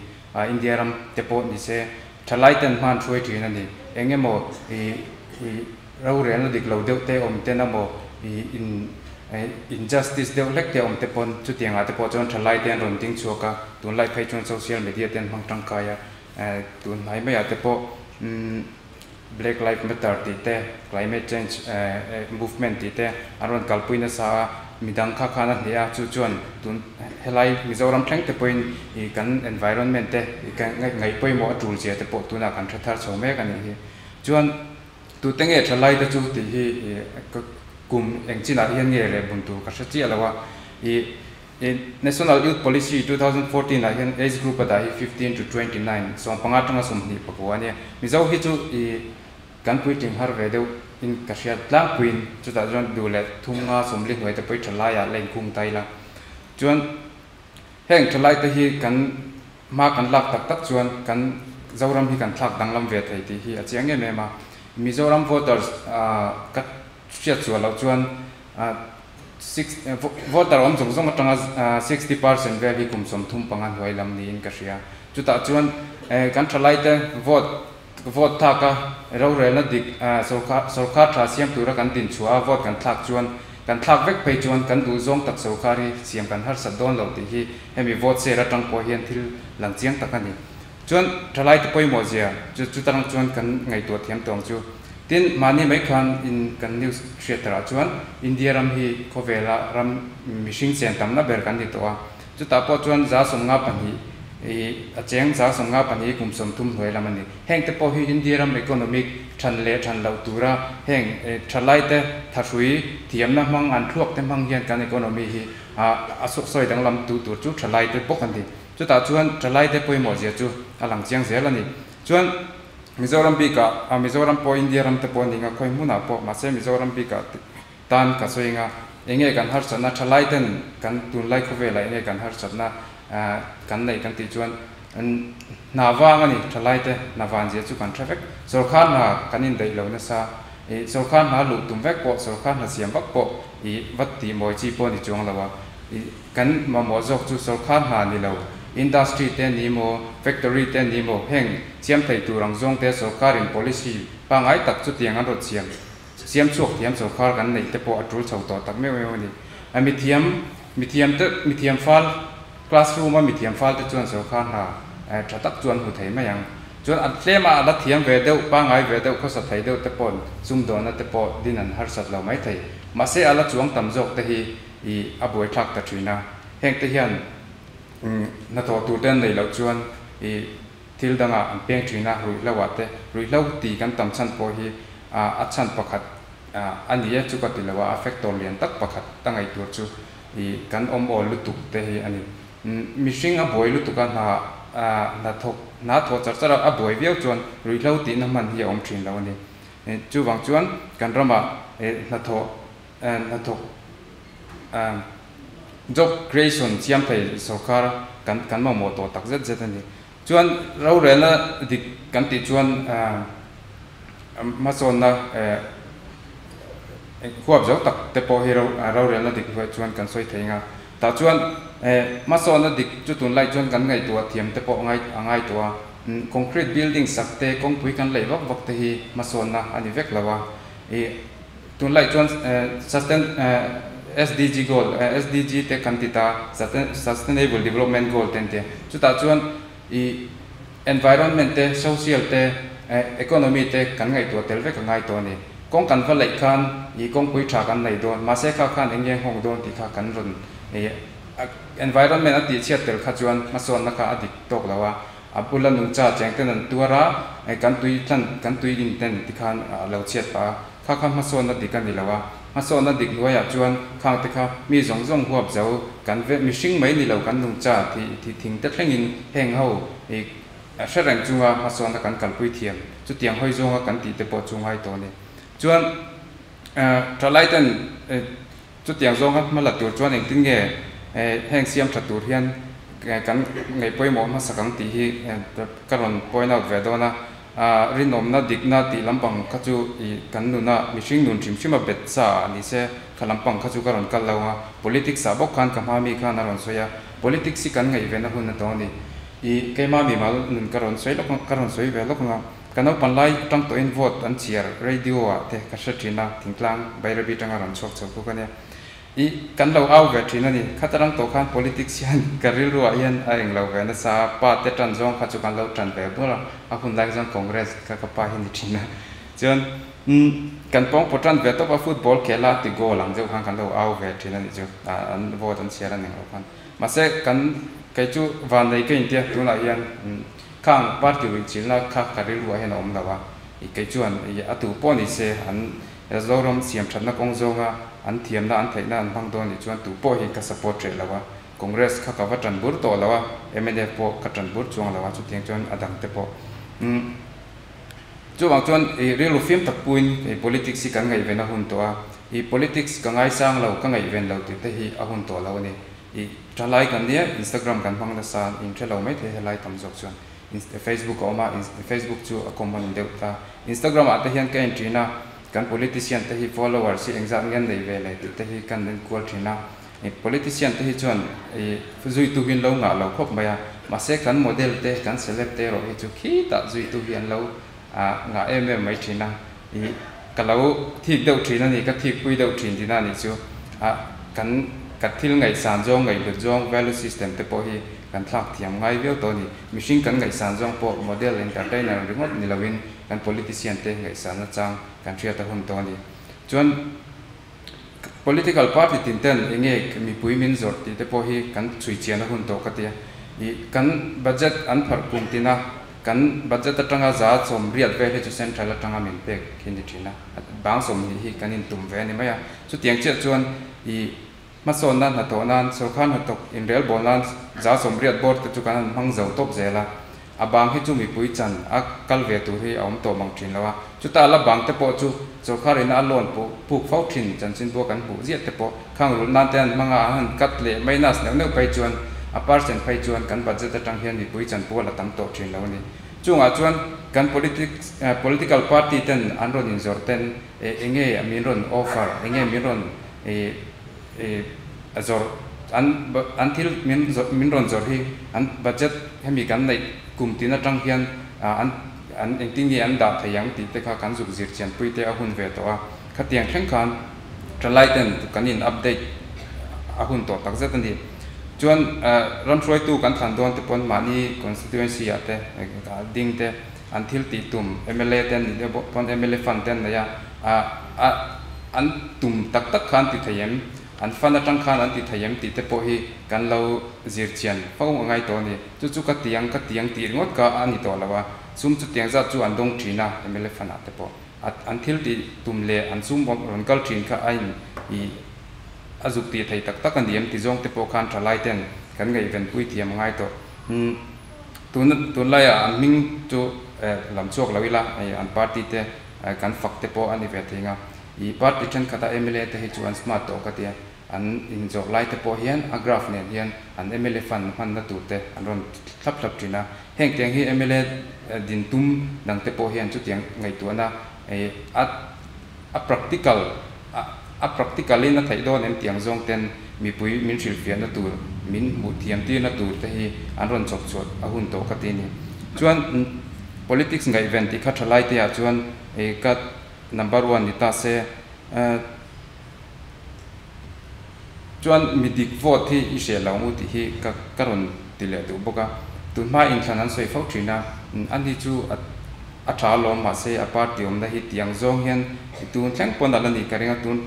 E: India ram te pawh ni se thalaiten hman hruai thin a ni. Eng emaw i i rorelna dik lo deuh te awm ten emaw i in injustice deuh hlek te awm te pawn chutiangah te pawh chuan thalaite an rawn ding chhuak a, tunlai phei chuan social media te an hmang tangkai a. Tun hnai maiah te pawh Black Life Matter tih te, Climate Change Movement tih te an rawn kalpui nasa a, midang kha khan a hneh a, chu chuan tun helai Mizoram thleng te pawhin ih kan environment te ngaih pawimawh a tul zia te pawh tunah kan hre thar chho mek a nih hi. Chuan tute nge tha lai te chu tih hi kum eng chinah hian nge leh bun tur ka hre chiah lo a, ih National Youth Policy 2014 ah hian age group a dah hi 15 to 29, 15 atanga 29 a nia. Mizo hi chu i kan puitling har ve deuh in ka hria tlangpuiin chutah chuan duh leh thum nga sawmli hnuai te pawh i tha laiah la inkhung ta ila. Chuan heng tha lai te hi kan hma kan lak tak tak chuan kan Zoram hi kan thlak danglam ve thei tih hi a chiang em em a. Mizoram voters ka hriat chhuah loh chuan Six voter awm zawng zawng atanga 60% vel hi kum 35 hnuai lam niin ka hria. Chutah chuan kan thalaite vote vote thlak a, rorelna dik sorkar sorkar tha siam tura kan din chhuah a vote kan thlak chuan kan thlak vek phei chuan kan duh zawng tak sorkar hi siam kan harsat dawn lo tih hi hemi vote share atang pawh hian thil lang chiang tak a ni. Chuan thalaite pawimawh zia chu chutarang chuan kan ngaihtuah thiam tawng chu. Tin, mahni mai khan in kan news hriatterah chuan India ram hi khawvela ram mihring chen tamna ber kan ni tawh a. Chutah pawh chuan 152 I a cheng 52 kum 30 hnuai lam a ni. Heng te pawh hi India ram economic than leh than loh tura heng thalai te thahrui thiamna hmang an thluak te hmang hian kan economy hi a sawi danglam tu tur chu thalai te bawk an ni. Chutah chuan thalai te pawimawh zia chu a lang chiang zel a ni. Chuan Mizoram bikah Mizoram pawh India ram te pawh a ni nga khawi hmunah pawh mahse Mizoram bikah tan ka sawi nga enge kan harsatna thalai ten kan tunlai khawvelah enge kan harsatna kan neih kan tih chuan hna vang a ni thalai te hna van zia chu kan hre vek sawrkhar hna kan indaih lo nasa ih sawrkhar hna luh tum vek pawh sawrkhar hna siam vak pawh ih va tih mawi chi pawh a ni chuang lo a ih kan mamawh zawk chu sawrkhar hna ni lo industry te ni maw factory te ni maw heng siam thei tur ang zawng te sawrkharin policy pangngai tak chutiang an rawn siam Siam chhuak thiam sawrkhar kan neih te pawh a tul chho tawh tak meuh meuh a ni. A mithiam, mithiam te, mithiam fal, classroom a mithiam fal te chuan sawrkhar hna tha tak chu an hmu thei mai ang. Chuan a tlem a la thiam ve deuh, pangai ve deuh, khawsa thei deuh te paw'n sumdawnna te pawh din an harsat lo mai thei. Mahse a la chuang tam zawk te hi i a buaithlak ta thin a. Heng te hian hnathawh tur te an neih loh chuan i Thil dangah an peng thin a, ruihhlo ah te, ruihhlo ti kan tam chhan pawh hi a chhan pakhat a ni e chu ka ti lo a, a factor lian tak pakhat a ngaih tur chu i kan awm awl lutuk te hi a ni. Mihring a buai lutuk a, hna hna thawk hna thawh char char a, a buai viau chuan ruihhlo tihna hman hi a awm thin lo a ni. Chuvang chuan kan ramah hnathawh hnathawk job creation siam thei sorkar kan kan mamawh tawh tak zet zet a ni. Chuan rorelna dik kan tih chuan hmasawnna huap zo tak te pawh hi rorelna dik hnuaiah chuan kan sawi thei ang a. Tah chuan hmasawnna dik chu tunlai chuan kan ngaihtuah thiam te pawh a ngaihtuah a. Concrete building sak te, kawngpui kan leih vak vak te hi hmasawnna a ni vek lo a. Tunlai chuan sustain SDG goal SDG te kan ti ta Sustainable Development Goal te an ti a, chutah chuan i environment te, social te, economy te kan ngaihtuah tel vek a ngai tawh a ni. Kawng kan va laih khan i kawngpui tha kan nei dawn, mahse kha khan eng nge nghawng dawn tih kha kan rawn i environment a tihchhiat tel kha chuan hmasawnna kha a dik tawk lo a, A bula nungcha cheng ten an tuar a, kan tui tlan, kan tui in ten ti khan a lo chhiat pah a, kha kha hmasawnna dik a ni lo a, hmasawnna dik hnuaiah chuan khang te kha mi zawng zawng huap zo, kan ve mihring mai ni lo kan nungcha thi thi thing te thlengin heng ho i hre reng chunga hmasawnna kan kalpui thiam, chutiang hawi zawnga kan tih te pawh chu ngai tawh a ni. Chuan thalai ten Chutiang zawnga hma la tur chuan engtin nge heng siam tha tur hian kan ngaih pawimawh hmasak ang tih hi ka rawn point out ve dawn a. Rinawmna, dikna tih lampang kha chu kan nuna mihring nun hrim hrim a bet sa a ni se, kha lampang kha chu ka rawn kal lo ang a. Politics ah bawk khan ka hma mi khan a rawn sawi a, politics hi kan ngaihven a hun a tawng a ni. I keima mimal nun ka rawn sawi lawk ang, ka rawn sawi ve lawk ang a. Ka naupan lai atang tawhin vote an chhiar radio ah te ka hre thin a, thingtlang Bairabi atanga rawn chhuak chho kuk a nia. Ih, kan lo au ve thin a ni. Khat atang tawh khan politics hian ka rilru ah hian a englo ve nasa a, pa te tan zawng kha chu kan lo tan ve bur a, a hun lai chuan Congress kha ka pa hi ni thin a. Chuan umm kan pawngpaw tan ve tawp a, football khel a ti goal ang deuh khan kan lo au ve thin a nih chu, an vote an chhiar a ni ang lo khan. Mahse kan kei chu vannei ka intia tunah hian umm Khang party ruihchilhna kha ka rilruah hian a awm lo a, i kei chuan i a tu pawh ni se an Zoram siam thatna kawng zawnga an thiamna an theihna an hmang dawn nih chuan tu pawh hi ka support reh lo a, Congress kha ka va tan bur tawh lo a, mnf pawh ka tan bur chuang lo a, chutiang chuan a dang te pawh umm chuvang chuan i rilru fim tak puiin i politics hi kan ngaihven a hun tawh a, i politics ka ngaisang lo ka ngaihven lo tih te hi a hun tawh lo a ni. I thalai kan nia Instagram kan hmang nasa in hre lo mai thei helai tam zawk chuan Facebook a awm a Facebook chu a common deuh ta Instagram ah te hian ka en thin a kan politician te hi followers hi engzat nge an neih ve le tih te hi kan en kual thin a politician te hi chuan i zuitu hi an lo ngah lo khawp mai a mahse kan model te kan celeb te erawh hi chu khitah zuitu hi an lo ngah em em mai thin a i ka lo thik deuh thin a ni ka thik pui deuh thin tihna a nih chu a kan ka thil ngaihsan zawng ngaihhlut zawng value system te pawh hi kan thlak thiam ngai viau tawh a ni mihring kan ngaihsan zawng pawh model entertainer ringawt ni loin kan politician te ngaihsanna chang kan hriat a hun tawh a ni chuan political party tin ten eng nge mipui min zawrh tih te pawh hi kan chhui chian a hun tawh ka ti a. I kan budget an pharh kum tina kan budget atanga 80% vel hi chu central atanga min pek hi ni thina bang 20 hi kan in tum ve ani mai a chutiang chiah chuan i hmasawn nan hnathawh nan sawrkar hnathawk inrel bawl nan 80% bawr te chu kan han hmang zo tawp zel a a bang hi chu mipui chan a kal ve tur hi a awm tawh mang thin lo a chuta la bang te pawh chu sawrkar ina a loan puk fo thin chanchin bua kan hmuh ziah te pawh khang rulh nan te an hmang a an han cut leh minus neuh neuh phei chuan a percent phei chuan kan budget atang hian mipui chan pual a tam tawh thin lo a ni. Chungah chuan kan politics political party ten an rawn inzawrh ten enge min rawn offer enge min rawn zawrh an an thil min min rawn zawrh hi an budget hemi kan neih kum tin atang hian an an engtin nge an dah thei ang tih te kha kan zuk zir chian pui te a hun ve tawh a. Khatiang thleng khan thalai ten kan in update a hun tawh tak zet a ni. Chuan ramhruaitu kan thlan dawn te pawn mahni constituency ah te ding te an thil tih tum mla te an nih deuh pawn mla fund te an nei a, a an tum tak tak kha an ti thei em, an fund atang khan an ti thei em tih te pawh hi kan lo zir chian fo a ngai tawh a ni. Chu chu ka tiang ka tiang tih ringawt kha a ni tawh lo a, sum chutiang zat chu an dawng thin a mla fund ah te pawh. An thil tih tum leh an sum rawn kal thin kha a in i a zuk tih thei tak tak a ni em ti zawng te pawh khan thalai ten kan ngaihven pui thiam a ngai tawh. Tun tunlaiah an hming chu lam chhuak lo ila an party te kan fak te pawh a ni ve thei nga. I party thenkhat a mla te hi chu an smart tawh ka tia. An inzawrh lai te pawh hian a graph nen hian an mla fund hmanna tur te an rawn thlap thlap thin a. Heng tiang hi mla din tum dang te pawh hian chutiang ngaihtuahna a a practical a practical in a theih dawn em tiang zawng ten mipui min hrilhfiahna tur min hmuh thiam tirna tur te hi an rawn chawp chhuah a hun tawh ka ti a ni. Chuan politics ngaihven tih kha thalai te ah chuan ka number one ni ta se. Chuan mi dik vote hi i hriat lo ang u tih hi ka ka rawn ti leh duh bawk a. Tun hma inthlan an sawi fo thin a, ani chu a a tha alawm mahse a party awmna hi tiang zawng hian tun thleng pawn a la nih ka ring a, tun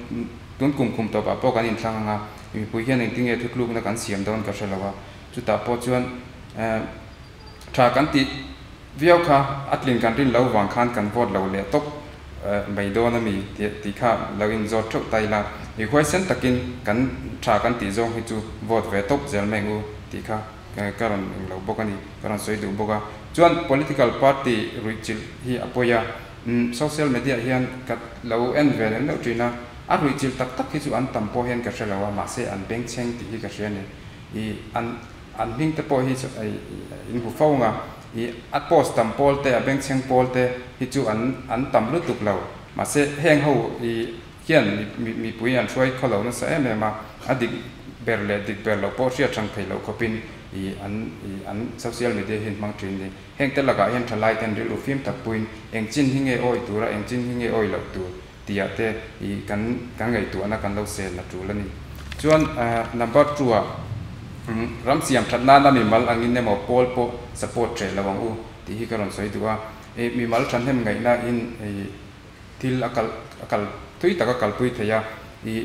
E: tun kum kum tawpah pawh kan inthlang ang a, mipui hian engtinge thutlukna kan siam dawn ka hre lo a, chutah pawh chuan tha kan tih Viau kha a tlin kan rin lo vang khan kan vote lo leh tawp mai dawn a mi tih kha lo in zawt theuh ta ila, i huaisen takin kan tha kan tih zawng hi chu vote ve tawp zel mai ang u tih kha ka rawn eng lo bawk a ni, ka rawn sawi duh bawk a. Chuan political party ruihchilh hi a pawi a, social media hian ka lo en ve lem deuh thin a, a ruihchilh tak tak hi chu an tam pawh hian ka hre lo a, mahse an bengchheng tih hi ka hria a ni. I an an hming te pawh hi in hmu fo ang a, I a post tam pawl te, a bengchheng pawl te hi chu an an tam lutuk lo. Mahse heng ho i hian mi mipui an hruai khaw lo nasa em em a, a dik ber leh dik ber loh pawh hriat hrang thei loh khawpin i an i an social media hi an hmang thin ni. Heng te lakah hian thalai ten rilru fim tak puiin eng chin hi nge awi tura eng chin hi nge awi loh tur tihah te i kan kan ngaihtuahna kan lo sel a tul a ni. Chuan number two ah ram siam that nana mimal angin emaw pawl pawh support hreh lo ang u tih hi ka rawn sawi duh a. I mimal thahnem ngaihna in i thil a kal a kal thui tak a kalpui thei a. I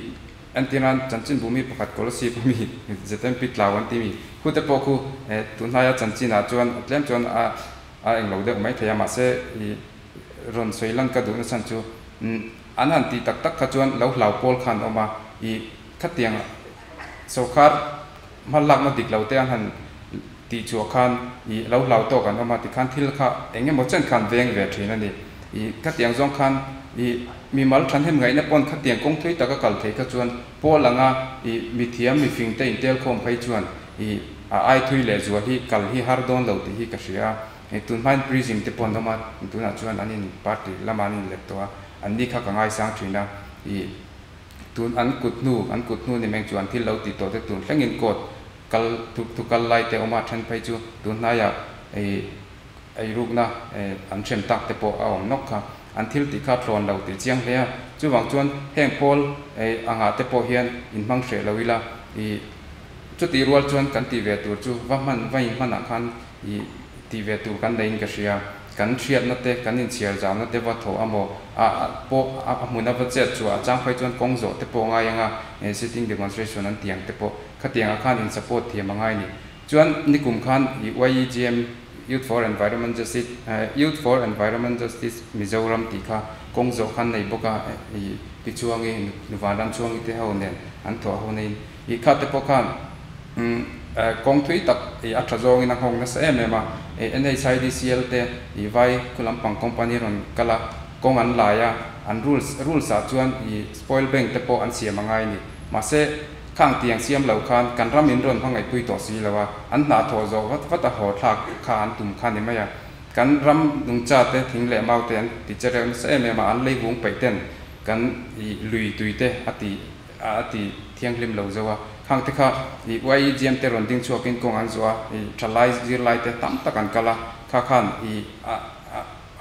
E: entirnan chanchinbu mi pakhat Kolasib a mi ZMP tlau an ti mi khute pawh khu tunhnaia chanchinah chuan tlem chuan a a englo deuh mai thei a mahse i Rawn sawi lan ka duhna chhan chu an han tih tak tak kha chuan lo hlau pawl khan awm a, i khatiang sawrkar hma lakna dik lo te an han tih chhuah khan i lo hlau tawk an awm a tikhan thil kha eng emaw chen khan veng ve thin a ni. I khatiang zawng khan i mimal thanhem ngaihna pawn khatiang kawng thui taka kal thei kha chuan pawl anga i mithiam mifing te intelkhawm phei chuan i a ai thui leh zual hi kal hi har dawn lo tih hi ka hria a. Hei tun hmain prism te pawh an awm a, tunah chuan an in party lamah an in let tawh a, an ni kha ka ngaisang thin a, ih tun an kut hnu, an kut hnu ni meng chu an thil lo tih tawh te tun thlengin court kal thu thu kal lai te awm a, then phei chu tun hnaiah ih eirukna an hrem tak te pawh a awm nawk kha, an thil tih kha thlawn lo tih chiang hle a, chuvang chuan heng pawl angah te pawh hian inhmang hreh lo ila, ih chutih rual chuan kan tih ve tur chu va hman va inhmanah khan I tih ve tur kan neiin ka hria. Kan hriatna te, kan inchhiar zauna te va thaw a maw? A pawh a hmun a va chet chhuah a chang phei chuan kawng zawh te pawh a ngai ang a, sitting demonstration an ti ang te pawh khatiangah khan in support thiam a ngai ni. Chuan nikum khan i YEGM Youth for Environment Justice Youth for Environment Justice Mizoram tih kha kawng zawh khan nei bawk a i ti chuangi nu vanram chuangi te ho nen an thawh ho neiin i kha te pawh khan kawng thui tak i a tha zawngin a nghawng nasa em em a NHIDCL te i vai khu lampang company rawn kal a kawng an lai a an rules rules ah chuan i spoil bank te pawh an siam a ngai a ni mahse Khang tiang siam lo khan kan ram in rawn hmangaihpui tawh si lo a, an hna thawh zawh vat vat a haw thlak kha an tum kha ni mai a. Kan ram nungcha te, thing leh mau te an ti che reuh nasa em em a, an leivung peih ten kan i lui tui te a ti a ti thianghlim lo zo a. Khang te kha i YEGM te rawn ding chhuak in kawng an zawh a, i thalai zirlai te tam tak an kal a, kha khan i a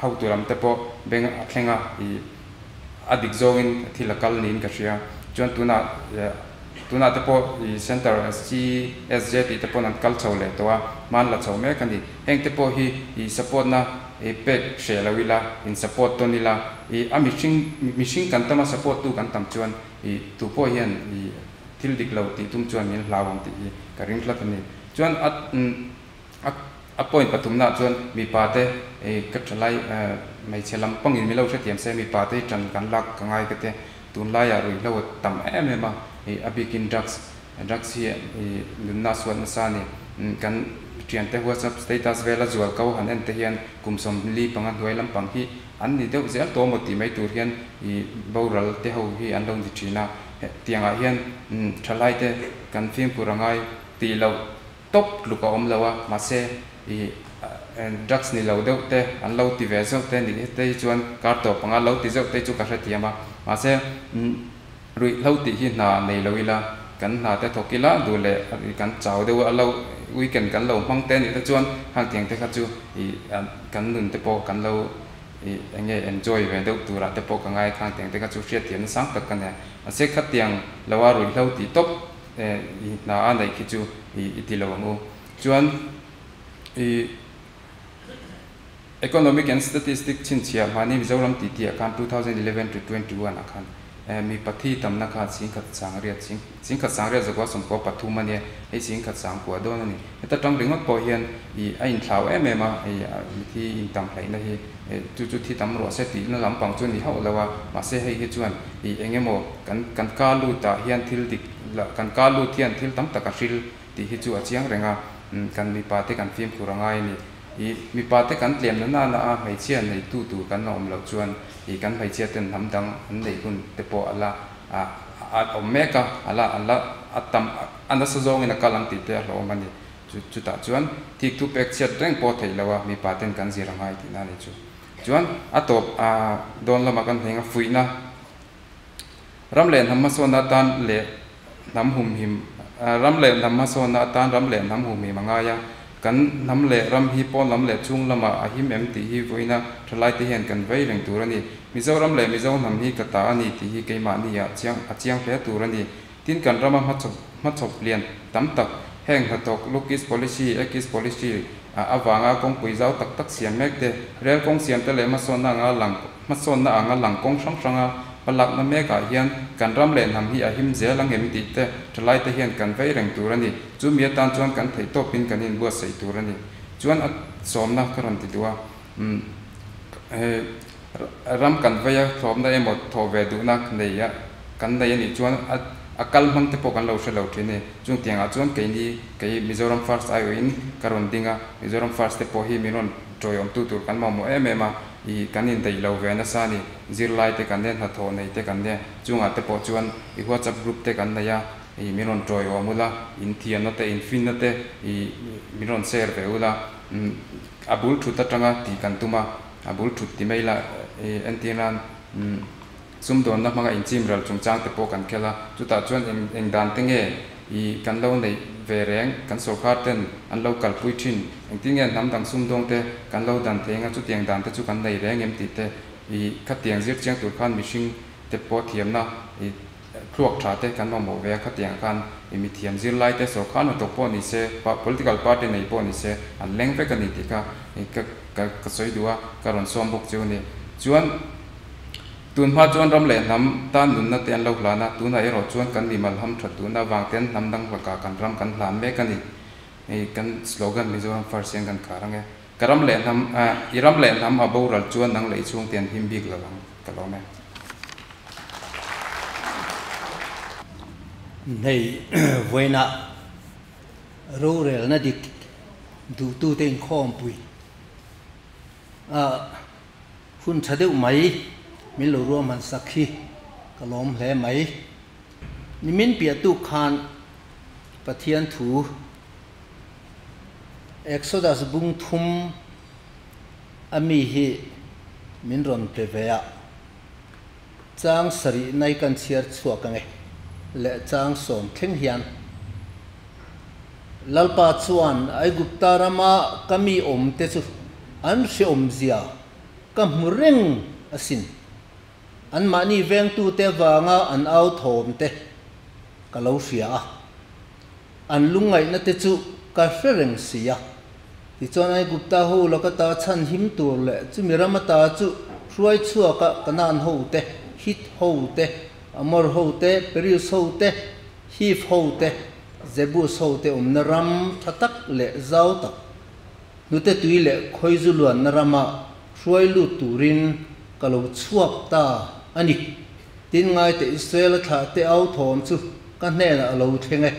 E: hotu lam te pawh beng a thleng a, i a dik zawngin thil a kal niin ka hria. Chuan tunah tunah te pawh i Centre CSJ tih te pawn an kal chho leh tawh a, hman la chho mek a ni. Heng te pawh hi i support na i pek hreh lo ila, in support tawn ila, i a mihring mihring kan tam a support tu kan tam chuan i tu pawh hian i thil dik lo tih tum chuan min hlau ang tih hi ka ring tlat a ni. Chuan a A a point pathumnaah chuan mipa te ka thalai hmeichhe lam pangin min lo hrethiam se mipa te hi tan kan lak ka ngai ka tia tunlaiah ruihhlo a tam em em a ih a bikin drugs drugs hi ih nunna a suat nasa a ni kan thiante whatsapp status vela zual ko han en te hian kum 45 hnuai lampang hi an ni deuh zel tawh maw tih mai tur hian ih boral te ho hi an lo ni thin a tiangah hian thalai te kan fimkhur a ngai tih loh Top tluk a awm lo a, mahse i drugs ni lo deuh te an lo ti ve zeuh te nih te hi chuan kar tawp anga lo ti zeuh te chu ka hrethiam a, mahse ruihhlo tih hi hna nei lo ila kan hna te thawk ila duh leh kan chau deuh a lo weekend kan lo hmang te nih te chuan hang tiang te kha chu i kan nun te pawh kan lo i enge enjoy ve deuh turah te pawh ka ngai khang tiang te kha chu hriatthiamna sang tak ka nia, mahse khatiang lo a ruihhlo tih tawp I hna a neih khi chu i ti lo ang u. Chuan i Economic and Statistic chhinchhiah hmani Mizoram titi ah khan 2011 to 21 ah khan mi pathi tamna kha chhingkhat sangriat chhingkhat sangriat zakua sawmkua pathum a nia, hei chhingkhat sangkua dawn a ni. Heta tang ringawt pawh hian i a inthlau em em a, i mithi intam hleihna hi chu chu thi tam ruah se tihna lampang chu a ni hauh lo a, mahse hei hi chuan i eng emaw kan kan ka lutah hian thil dik la kan ka lut hian thil tam tak a hril tih hi chu a chiang reng a, kan mipa te kan fimkhur a ngai a ni. I mipa te kan tlem na nana a hmeichhia neitu tur kan la awm loh chuan i kan hmeichhia ten hnam dang an neih hun te pawh a la a a awm mek a, a la a la a tam a nasa zawngin a kal ang tih te a hlawhawm a ni. Chu chutah chuan thik thu pek chhiat reng pawh theih lo a mipa ten kan zir a ngai tihna a ni chu. Chuan a tawp a dawn lamah kan hneng a fuihna ram leh hnam hmasawnna atan leh hnam humhim ram leh hnam hmasawnna atan ram leh hnam humhim a ngai a, kan hnam leh ram hi pawn lam leh chhung lamah a him em tih hi vawiina thalaite hian kan vei reng tur a ni. Mizoram leh Mizo hnam hi ka ta a ni tih hi keimahni ah chiang a chiang hle tur a ni. Tin kan rama hmachhawp hmachhawp lian tam tak heng hnathawk Look East Policy, Act East Policy ah avanga kawngpui zau tak tak siam mek te, rel kawng siam te leh hmasawnna anga lang hmasawnna anga lang kawng hrang hranga hmalakna mek ah hian kan ram leh hnam hi a him zel ang em tih te thalai te hian kan vei reng tur a ni. Chumi atan chuan kan theih tawpin kan inbuatsaih tur a ni. Chuan a sawmna ka rawn ti duh a, umm he Ram kan vei a, thlawpna emaw thawh ve duhna nei a kan nei a nih chuan a a kal hmang te pawh kan lo hre lo thin e. Chung tiangah chuan keini kei Mizoram First aiawhin ka rawn ding a, Mizoram First te pawh hi min rawn tawiawmtu tur kan mamawh em em a, i kan indaih lo ve nasa a ni. Zirlai te kan nia, hnathawh nei te kan nia, chungah te pawh chuan i WhatsApp group te kan nei a, i min rawn tawiawm ula, in thiamna te, in finna te i min rawn share ve ula, a bul thut atanga tih kan tum a. A bul thut ti mai la i entir nan sumdawnna hmanga inchim ral chungchang te pawh kan khel a, chutah chuan eng eng dan te nge i kan lo neih ve reng, kan sorkar ten an lo kalpui thin, engtin nge hnam dang sumdawng te kan lo dan thei anga chutiang dan te chu kan nei reng em tih te i khatiang zir chiang tur khan mihring te pawh thiamna i thluak tha te kan mamawh ve a, khatiang khan i mithiam zirlai te sorkar hnathawk pawh ni se, political party nei pawh ni se an leng vek a ni tih kha i ka Ka ka sawi duh a, ka rawn sawm bawk cheu a ni. Chuan, tun hma chuan ram leh hnam tan nunna te an lo hlan a, tunah erawh chuan kan mimal ham that duhna avang ten hnam dang lakah kan ram kan hlan mek a ni. Hei kan slogan Mizoram First hian kan khar ang e. Ka ram leh hnam, i ram leh hnam a boral chuan nang leh i chhungte an him bik lo ang, ka lawm e.
F: Hei vawiinah rorelna dik duhtute inkhawmpui a hun tha deuh mai min lo ruahman sak hi ka lawm hle mai. Nimin piah tuk khan Pathian thu Exodus bung thum a mi hi min rawn pe ve a, chang sarih nai kan chhiar chhuak ange leh chang sawm thleng hian Lalpa chuan Aigupta rama ka mi awm te chu an hreawmzia ka hmu reng asin. Anmahni vengtute avanga an au thawm te ka lo hria a, an lungngaihna te chu ka hre reng si a. Tichuan Aigupta ho laka ta chhan him tur leh chumi ram ata chu hruai chhuaka Kanaan ho te, Hit ho te, Amor ho te, Periz ho te, Hiv ho te, Jebus ho te awmna ram tha tak leh zau tak, hnute tui leh khawizu luanna rama hruai lut turin ka lo chhuak ta a ni. Tin ngaite Israel a thlah te au thawm chu ka hnenah a lo thleng e.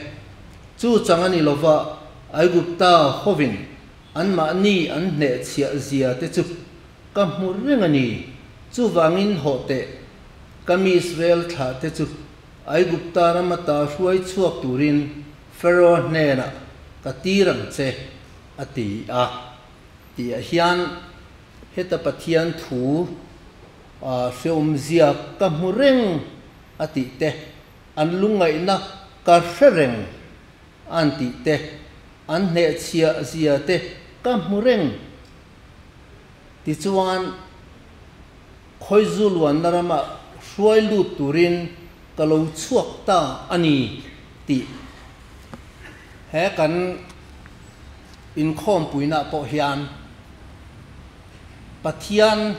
F: Chu chang a ni lova Aigupta hovin anmahni an hnehchhiah zia te chu ka hmu reng a ni. Chuvangin hawh teh, ka mi Israel thlah te chu Aigupta rama ta hruai chhuak turin Pharaoh hnenah ka tir ang che, a ti a. Tihah hian heta Pathian thu hreawmzia ka hmu reng a tih te, an lungngaihna ka hre reng an tih te, an hnehchhiah zia te ka hmu reng. Tichuan, Khawizu luanna ramah hruai lut turin ka lo chhuak ta a ni tih he kan inkhawmpuinaah pawh hian Pathian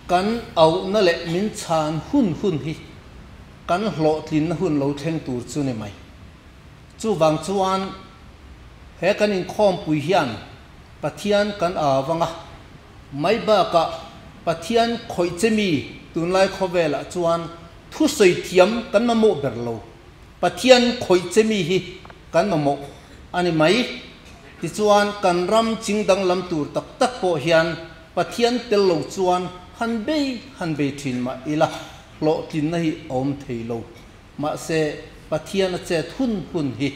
F: kan auhna leh min chhan hun hun hi kan hlawhtlinna hun lo thleng tur chu ni mai. Chuvang chuan he kan inkhawmpui hian Pathian kan au anga, mai bakah Pathian khawih che mi tunlai khawvelah chuan thusawi thiam kan mamawh ber lo. Pathian khawih che mi hi kan mamawh a ni mai. Tichuan kan ram ching danglam tur tak tak pawh hian Pathian tel lo chuan han bei han bei thin mah ila hlawhtlinna hi a awm thei lo. Mahse Pathian a chet hun hun hi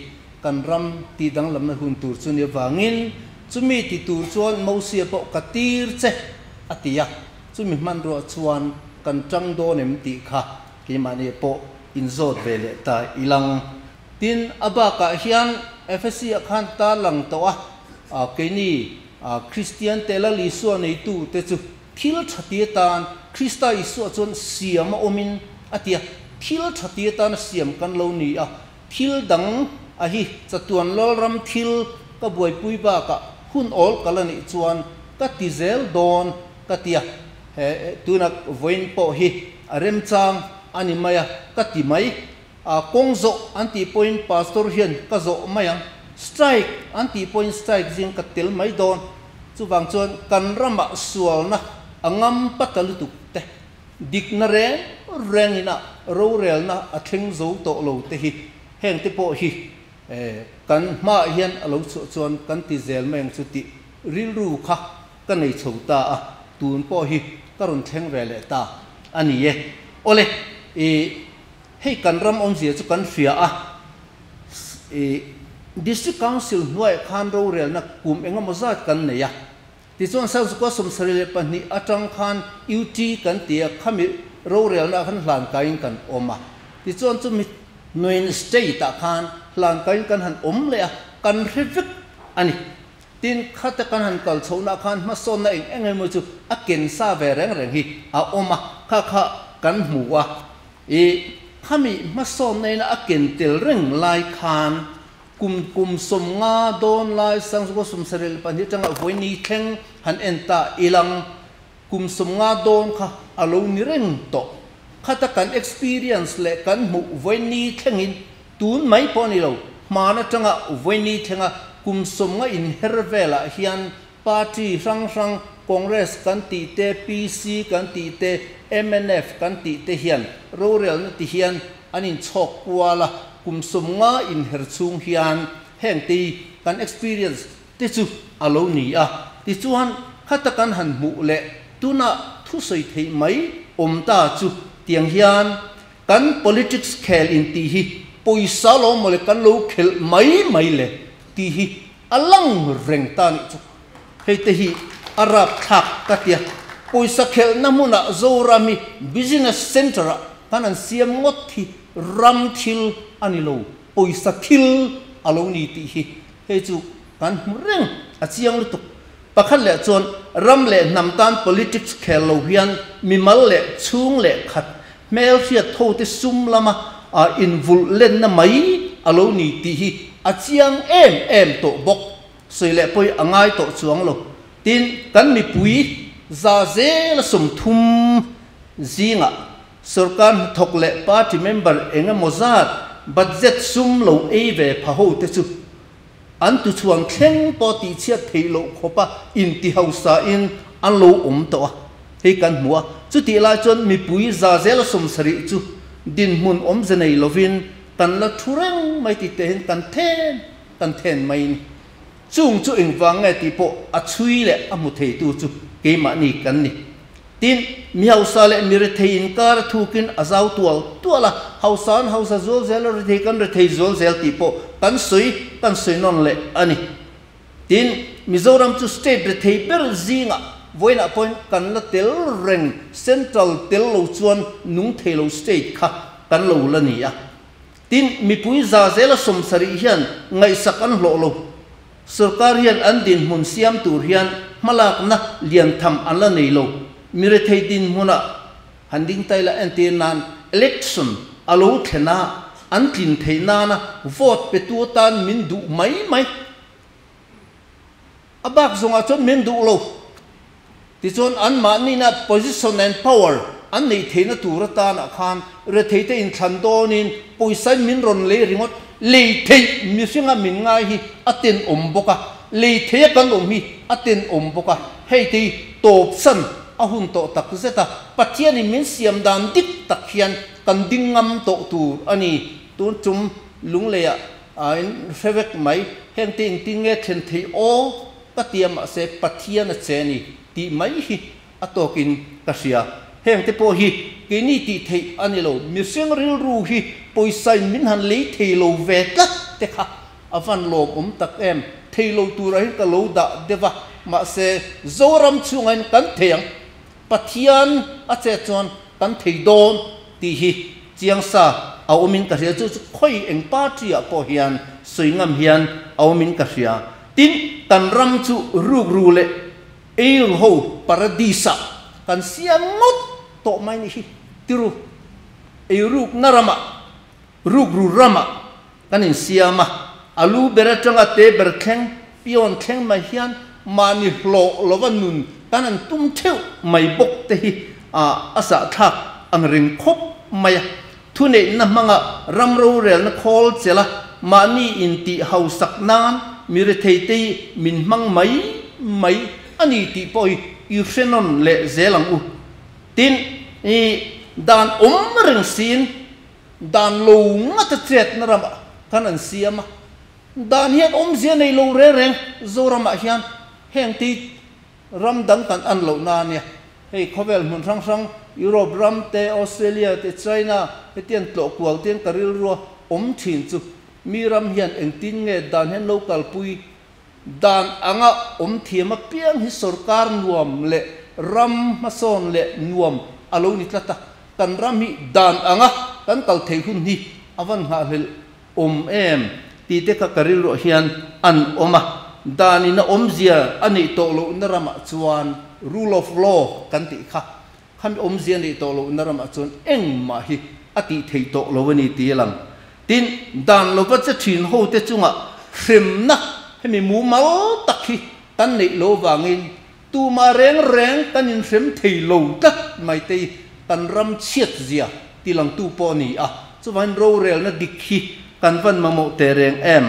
F: kan ram tih danglamna hun tur chu ni avangin chumi ti tur chuan Mosia pawh ka tir che a ti a, chumi hmanruah chuan kan tang dawn em tih kha keimahni pawh inzawt ve leh ta ilang. Tin, a bakah hian Efesi-ah khan ta lang tawh a, keini Kristian te Lal Isua neitu te chu thil tha ti atan Krista Isua chuan siam a awmin a ti a, thil tha ti atana siam kan lo ni a, thil dang a hi chatuan Lalram thil ka buaipui bakah hun awl kal a nih chuan ka ti zel dawn ka ti a, he tuna vawiin pawh hi a remchang a ni mai a, ka ti mai. A kawng zawh an tih pawhin pastor hian ka zawh mai ang, strike an tih pawhin strike zing ka tel mai dawn. Chuvang chuan kan ramah sualna a ngam pata lutuk te, dikna reng rengin a rorelna a thleng zo tawh lo te hi heng te pawh hi kan hmaah hian a lo chhuah chuan kan ti zel mai ang chu tih rilru kha ka nei chho ta a, tun pawh hi ka rawn thleng ve leh ta a ni e. Awle, i Hei kan ram awmzia chu kan hria a, i District Council hnuaiah khan rorelna kum engemaw zat kan nei a, tichuan Sangchukua 72 atang khan UT kan ti a, khami rorelna ah khan hlankaiin kan awm a, tichuan chumi hnuaiin State ah khan hlankaiin kan han awm leh a, kan hre vek a ni. Tin, khata kan han kal chhohna khan hmasawnna eng eng emaw chu a ken sa ve reng reng hi a awm a, kha kha kan hmu a. I khami hmasawnna ina a ken tel reng lai khan kum kum 50 dawn lai 1972 atanga vawiini thleng han en ta ilang kum 50 dawn kha a lo ni reng tawh. Khata kan experience leh kan hmuh vawiini thlengin tun mai pawh a ni lo. Hman atanga vawiini thlenga kum 50 inher velah hian party hrang hrang Congress kan tih te, PC kan tih te, mnf kan tih te hian rorelna ti hian an inchhawk kual a, kum 50 inher chhung hian heng te hi kan experience te chu a lo ni a. Tichuan, khata kan han hmuh leh tuna thusawi theih mai awm ta chu tiang hian kan politics khel intih hi pawisa lo mawle kan lo khelh mai mai le tih hi a lang reng ta nih chu. Hei te hi a rapthlak ka tia. Pawisa khelhna hmunah Zoram hi business centre ah kan an siam ngawt hi ram thil a ni lo, pawisa thil a lo ni tih hi hei chu kan hmu reng a chiang lutuk. Pakhat leh chuan ram leh hnam tan politics khel lo hian mimal leh chhung leh khat hmel hriat tho te sum lama invulh lenna mai a lo ni tih hi a chiang em em tawh bawk. Sawi leh pawi a ngai tawh chuang lo. Tin, kan mipui za zela 30 zingah sorkar hnathawk leh party member eng emaw zat budget sum lo ei ve pha ho te chu an tuchhuang thleng pawh tihchhiat theih loh khawpa inti hausain an lo awm tawh a, hei kan hmu a. Chutih lai chuan mipui za zela 70 chu dinhmun awmze nei lovin kan la thu reng mai ti tehin kan then kan then mai ni. Chung chu engvang nge tih pawh a chhui leh a hmu theitu chu keimahni kan ni. Tin, mi hausa leh mi rethei inkar a thukin a zau tual tual a, hausa an hausa zual zel a, rethei kan rethei zual zel tih pawh kan sawi kan sawi nawn leh a ni. Tin, Mizoram chu state rethei ber zingah vawiinah pawhin kan la tel reng, central tel lo chuan nung thei lo state kha kan lo la ni a. Tin, mipui za zela 70 hian ngaihsak an hlawh lo. Sorkar hian an dinhmun siam tur hian hmalakna lian tham an la nei lo. Mi rethei dinhmunah han ding tai la entir nan election a lo thlen a, an tlin theih nana vote petu atan min duh mai mai. A bak zawngah chuan min duh lo. Tichuan anmahnina position and power an neih theihna tur atanah khan retheite inthlan dawnin pawisain min rawn lei ringawt, lei theih mihringa min ngai hi a tenawm bawk a, lei theiha kan awm hi a tenawm bawk a, hei te hi tawpsan a hun tawh tak zet a, Pathianin min siam dan dik tak hian kan ding ngam tawh tur a ni. Tun tum Lungleiah a in hre vek mai, hengte engtin nge thlen theih aw? Ka tia mahse Pathian a che ni tih mai hi a tawkin ka hria. Hengte pawh hi keini tih theih a ni lo. Mihring rilru hi pawisain min han lei thei lo ve tlat te kha a van lawmawm tak em. Thei lo turah hian ka lo dah deuh a, mahse Zoram chhungah hian kan thei ang. Pathian a che chuan kan thei dawn tih hi chiang sa a awmin ka hria. Chu chu khawi eng party ah pawh hian sawi ngam hian a awmin ka hria. Tin, kan ram chu rukru leh eiru ho paradise ah kan siam ngawt tawh mai ni hi. Tiru, eirukna ramah, rukru ramah kan insiam a, a lu ber atanga te ber thleng, pion thleng mai hian mahni hlawh lova nun kan an tum theuh mai bawk te hi a zahthlak ang reng khawp mai a. Thuneihna hmanga ram rorelna khawl chelh a, mahni intih hausak nan mi rethei te hi min hmang mai mai a ni tih pawh hi i hre nawn leh zel ang u. Tin, i dan awm reng siin dan lo ngata chetna ramah khan an siam a, dan hian awmzia nei lo reng reng Zoramah hian heng te ram dang kan an lohna a nia. Hei khawvel hmun hrang hrang Europe ram te, Australia te, China hetiang tlawh kual te hian ka rilrua awm thin chu mi ram hian engtin nge dan hian lo kalpui dan anga awm thiam apiang hi sorkar nuam leh ram hmasawn leh nuam a lo ni tlat a, kan ram hi dan anga kan kal theih hun hi a van nghahhlelh awm em tih te kha ka rilruah hian an awm a, danin a awmzia a neih tawh lohna ramah chuan rule of law kan tih kha khami awmzia a neih tawh lohna ramah chuan engmah hi a tih theih tawh lo a ni tih a lang. Tin, dan lova che thin ho te chungah hremna hemi mumal tak hi kan neih lo vangin tumah reng reng kan inhrem thei lo tlat mai te hi kan ram chhiat zia ti langtu pawh a ni a, chuvangin rorelna dik hi kan van mamawh teh reng em?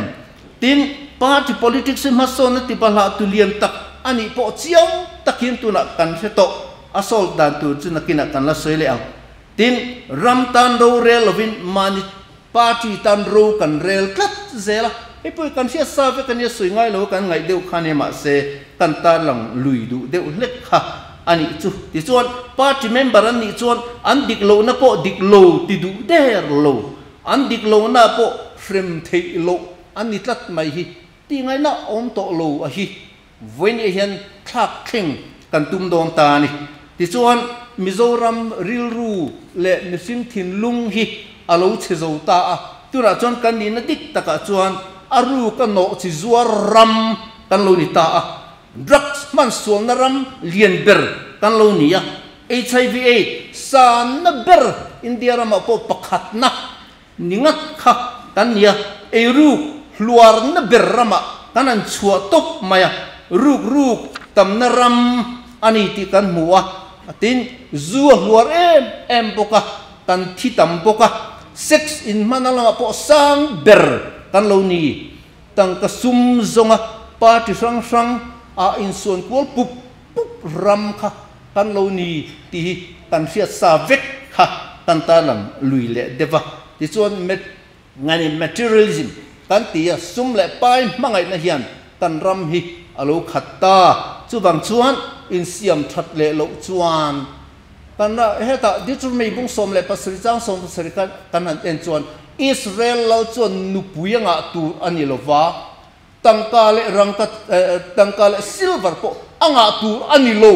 F: Tin, party politics hi hmasawnna ti bahlah tu lian tak a nih pawh chiang takin tunah kan hre tawh. A solve dan tur chu nakinah kan la sawi leh ang. Tin, ram tan ro rel lovin mahni party tan ro kan rel tlat zel a. Hei pawh hi kan hriat sa vek a nia, sawi ngai lo kan ngaih deuh kha nia mahse kan tarlang lui duh deuh hlek kha a nih chu. Tichuan, party member an nih chuan an dik lohna pawh dik lo ti duh der lo, an dik lohna pawh hrem theih loh an ni tlat mai hi tih ngaihna awm tawh lo a hi. Vawinia hian thlak thleng kan tum dawn ta a ni. Tichuan, Mizoram rilru leh mihring thinlung hi a lo chhe zo ta a, tunah chuan kan nihna dik takah chuan a ruk a nawh chi zuar ram kan lo ni ta a, drugs hman sualna ram lian ber kan lo ni a, HIV AIDS sanna ber India ramah pawh pakhatna Ni ngat kha kan nia, eiruk hluarna ber ramah kan han chhuah tawp mai a, ruk ruk tamna ram a ni tih kan hmu a, tin zu a hluar em em bawk a, kan thi tam bawk a, sex inhmana lamah pawh sang ber kan lo ni, tangka sum zawnga party hrang hrang ah insuan kual pup pup ram kha kan lo ni tih hi kan hriat sa vek kha kan tarlang lui leh deuh a. Tichuan ngani materialism kan ti a, sum leh pai hmangaihna hian kan ram hi a lo khat ta. Chuvang chuan insiam that leh loh chuan kan ra hetah Deuteronomy bung 17 chang 17 kha kan han en chuan Israel lal chuan nupui a ngah tur a ni lova, Tangka leh rangka, tangka leh silver pawh a ngah tur a ni lo.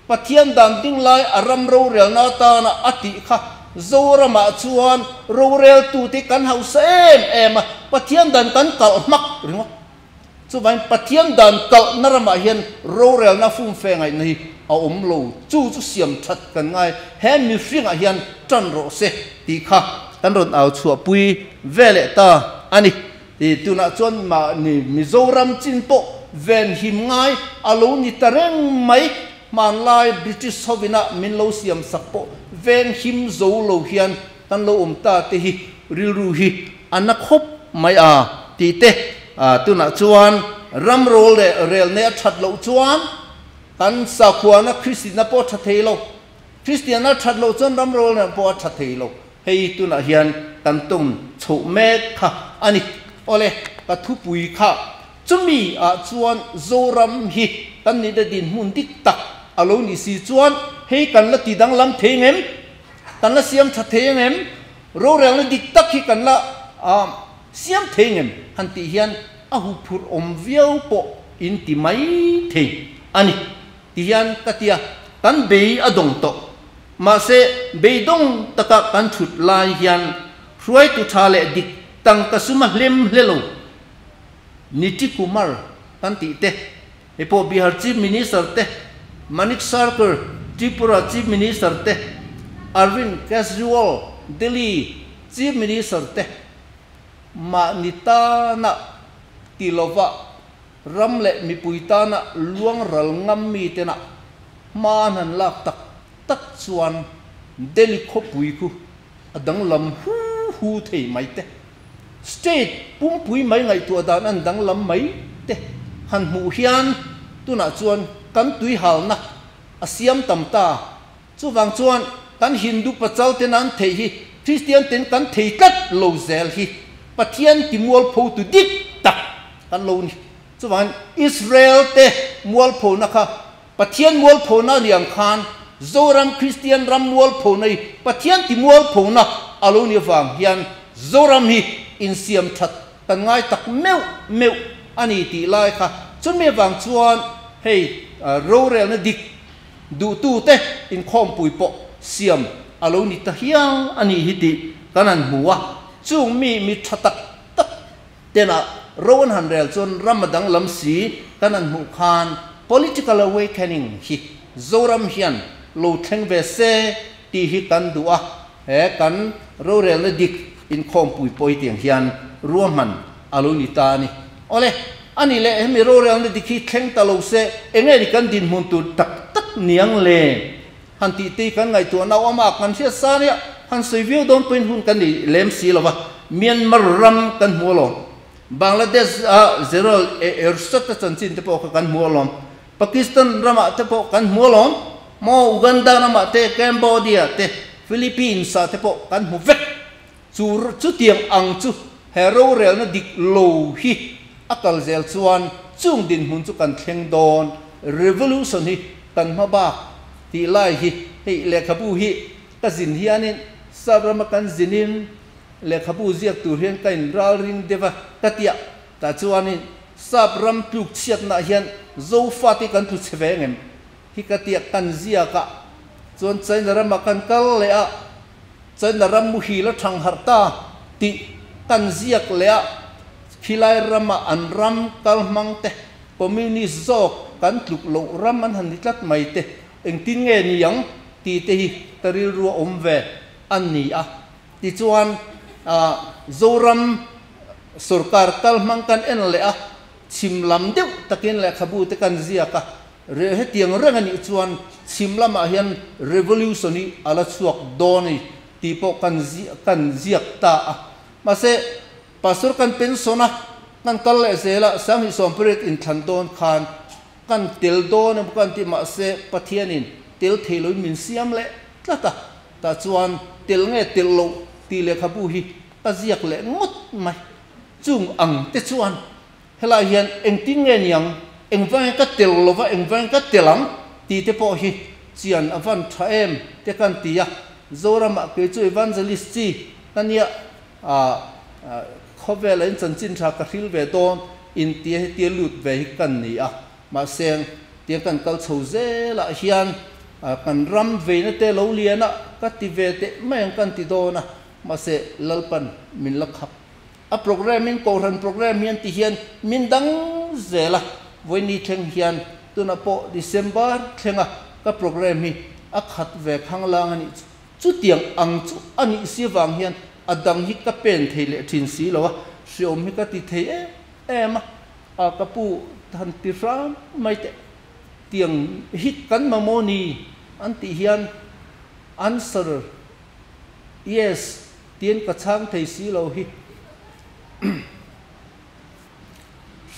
F: Pathian dan ding lai a ram rorelna atana a tih kha Zoramah chuan roreltute kan hausa em em a, Pathian dan kan kalh hmak ringawt. Chuvangin Pathian dan kalhna ramah hian rorelna fumfe ngaihna hi a awm lo. Chu chu siam that kan ngai. He mihringah hian tan rawh se tih kha kan rawn au chhuahpui ve leh ta a ni. Ti tunah chuan mahni Mizoram chin pawh venhim ngai a lo ni ta reng mai. Hmanlai British hovina min lo siam sak pawh venhim zo lo hian kan lo awm ta te hi rilru hi a na khawp mai a ti te. Tunah chuan ram rawl leh rel nei a that loh chuan kan sakhuana Kristina pawh a tha thei lo. Kristiana that loh chuan ram rawl reng pawh a tha thei lo. Hei tunah hian kan tawn chhoh mek kha a ni. Awle, ka thupui kha chumi ah chuan Zoram hi kan nihna dinhmun dik tak a lo nih si chuan hei kan la ti danglam thei ngem? Kan la siam tha thei angem? Rorelna dik tak hi kan la siam thei ngem? Han tih hian a huphurh awm viau pawh in ti mai thei a ni. Ti hian ka tia, kan bei a dawng tawh. Mahse, beidawng taka kan thut lai hian hruaitu tha leh dik tangka suma hlem hle lo Niti Kumar kan tih te, hei pawh Bihar Chief Minister te, Manik Sarkar Tripura Chief Minister te, Arvind Kejriwal Delhi Chief Minister te mahni tana ti lova Ram leh mipui tana luang ral ngam mitena hma an han lak tak tak chuan Delhi khawpui khu a danglam hu hu thei mai te. State pumpui mai ngaihtuah dan an danglam mai te han hmuh hian tunah chuan kan tuihalna a siam tam ta. Chuvang chuan kan Hindu pachal ten an theih hi Kristian ten kan thei tlat lo zel hi Pathian ti mualpho tu dik tak kan lo ni. Chuvangin Israel te mualphona kha Pathian mualphona a ni ang khan Zoram Kristian ram mualphona hi Pathian ti mualphona a lo ni avang hian Zoram hi insiam that kan ngai tak meuh meuh a ni tih lai kha chumi avang chuan hei rorelna dik Duhtute inkhawmpui pawh siam a lo ni ta hial a nih hi tih kan han hmu a, chung mi mi tha tak tak tena ro an han rel chuan ram a danglam si kan han hmuh khan political awakening hi Zoram hian lo thleng ve se tih hi kan duh a, he kan rorelna dik inkhawmpui pawh hi tiang hian ruahman a lo ni ta a ni. Awle, a ni leh hemi rorelna dik hi thleng ta lo se, enge ni kan dinhmun tur tak tak niang le? Han tih te hi kan ngaihtuah nau ama kan hriat sa nia, han sawi viau dawn pawhin hun kan ni lem si lo va. Myanmar ram kan hmu alawm. Bangladesh a General Ershad a chanchin te pawh kha kan hmu alawm. Pakistan ramah te pawh kan hmu alawm. Maw Uganda ramah te, Cambodia te, Philippines ah te pawh kan hmu vek. Chu chutiang ang chu he rorelna dik lo hi a kal zel chuan chung dinhmun chu kan thleng dawn. Revolution hi kan hma bak tih lai hi hei lehkhabu hi ka zin hianin sap rama kan zinin lehkhabu ziak tur hian ka in ralring deuh a ka tia tah chuanin sap ram tluk chhiatnah hian Zofate kan tlu chhe ve ngem hi ka tia kan ziak a chuan China ramah kan kal leh a China ram muhil a thang harh ta tih kan ziak leh a khilai rama an ram kal hmang te Communist zawk kan tluk loh ram an han ni tlat mai te engtin nge ni ang tih te hi ka rilru a awm ve a ni a. Tichuan Zoram sorkar kal hmang kan en leh a, chhim lam deuh takin lehkhabu te kan ziak a, hetiang reng a nih chuan chhim lamah hian revolution hi a la chhuak dawn a ni tih pawh kan kan ziak ta a. Mahse, Pastor kan pension a, kan kal leh zel a, Sanghnih period inthlan dawn khan kan tel dawn emaw kan ti mahse Pathianin tel thei loin min siam leh tlat a, tah chuan tel nge tel loh tih lehkhabu hi ka ziak leh ngawt mai. Chung ang te chuan helai hian engtin nge niang, engvang ka tel lova engvang ka tel ang tih te pawh hi chian a van tha em te kan ti a, Zoramah kei chu evangelist chi ka nia khawvela in chanchin tha ka hril ve dawn in tia hetia lut ve hi kan ni a, mahse tia kan kal chho zelah hian kan ram veina te lo lian a ka ti ve teh mai ang kan ti dawn a, mahse Lalpan min la khap a program in Kohhran program hian ti hian min dang zel a, vawiini thleng hian tunah pawh December thlenga ka program hi a khat ve khang lang a nih chu. Chutiang ang chu a nih si vang hian a dang hi ka pen thei leh thin si lo a, hriawm hi ka ti thei em em a, a ka pu han ti hram mai teh. Tiang hi kan mamawh ni an tih hian answer yes tiin ka chhang thei si lo hi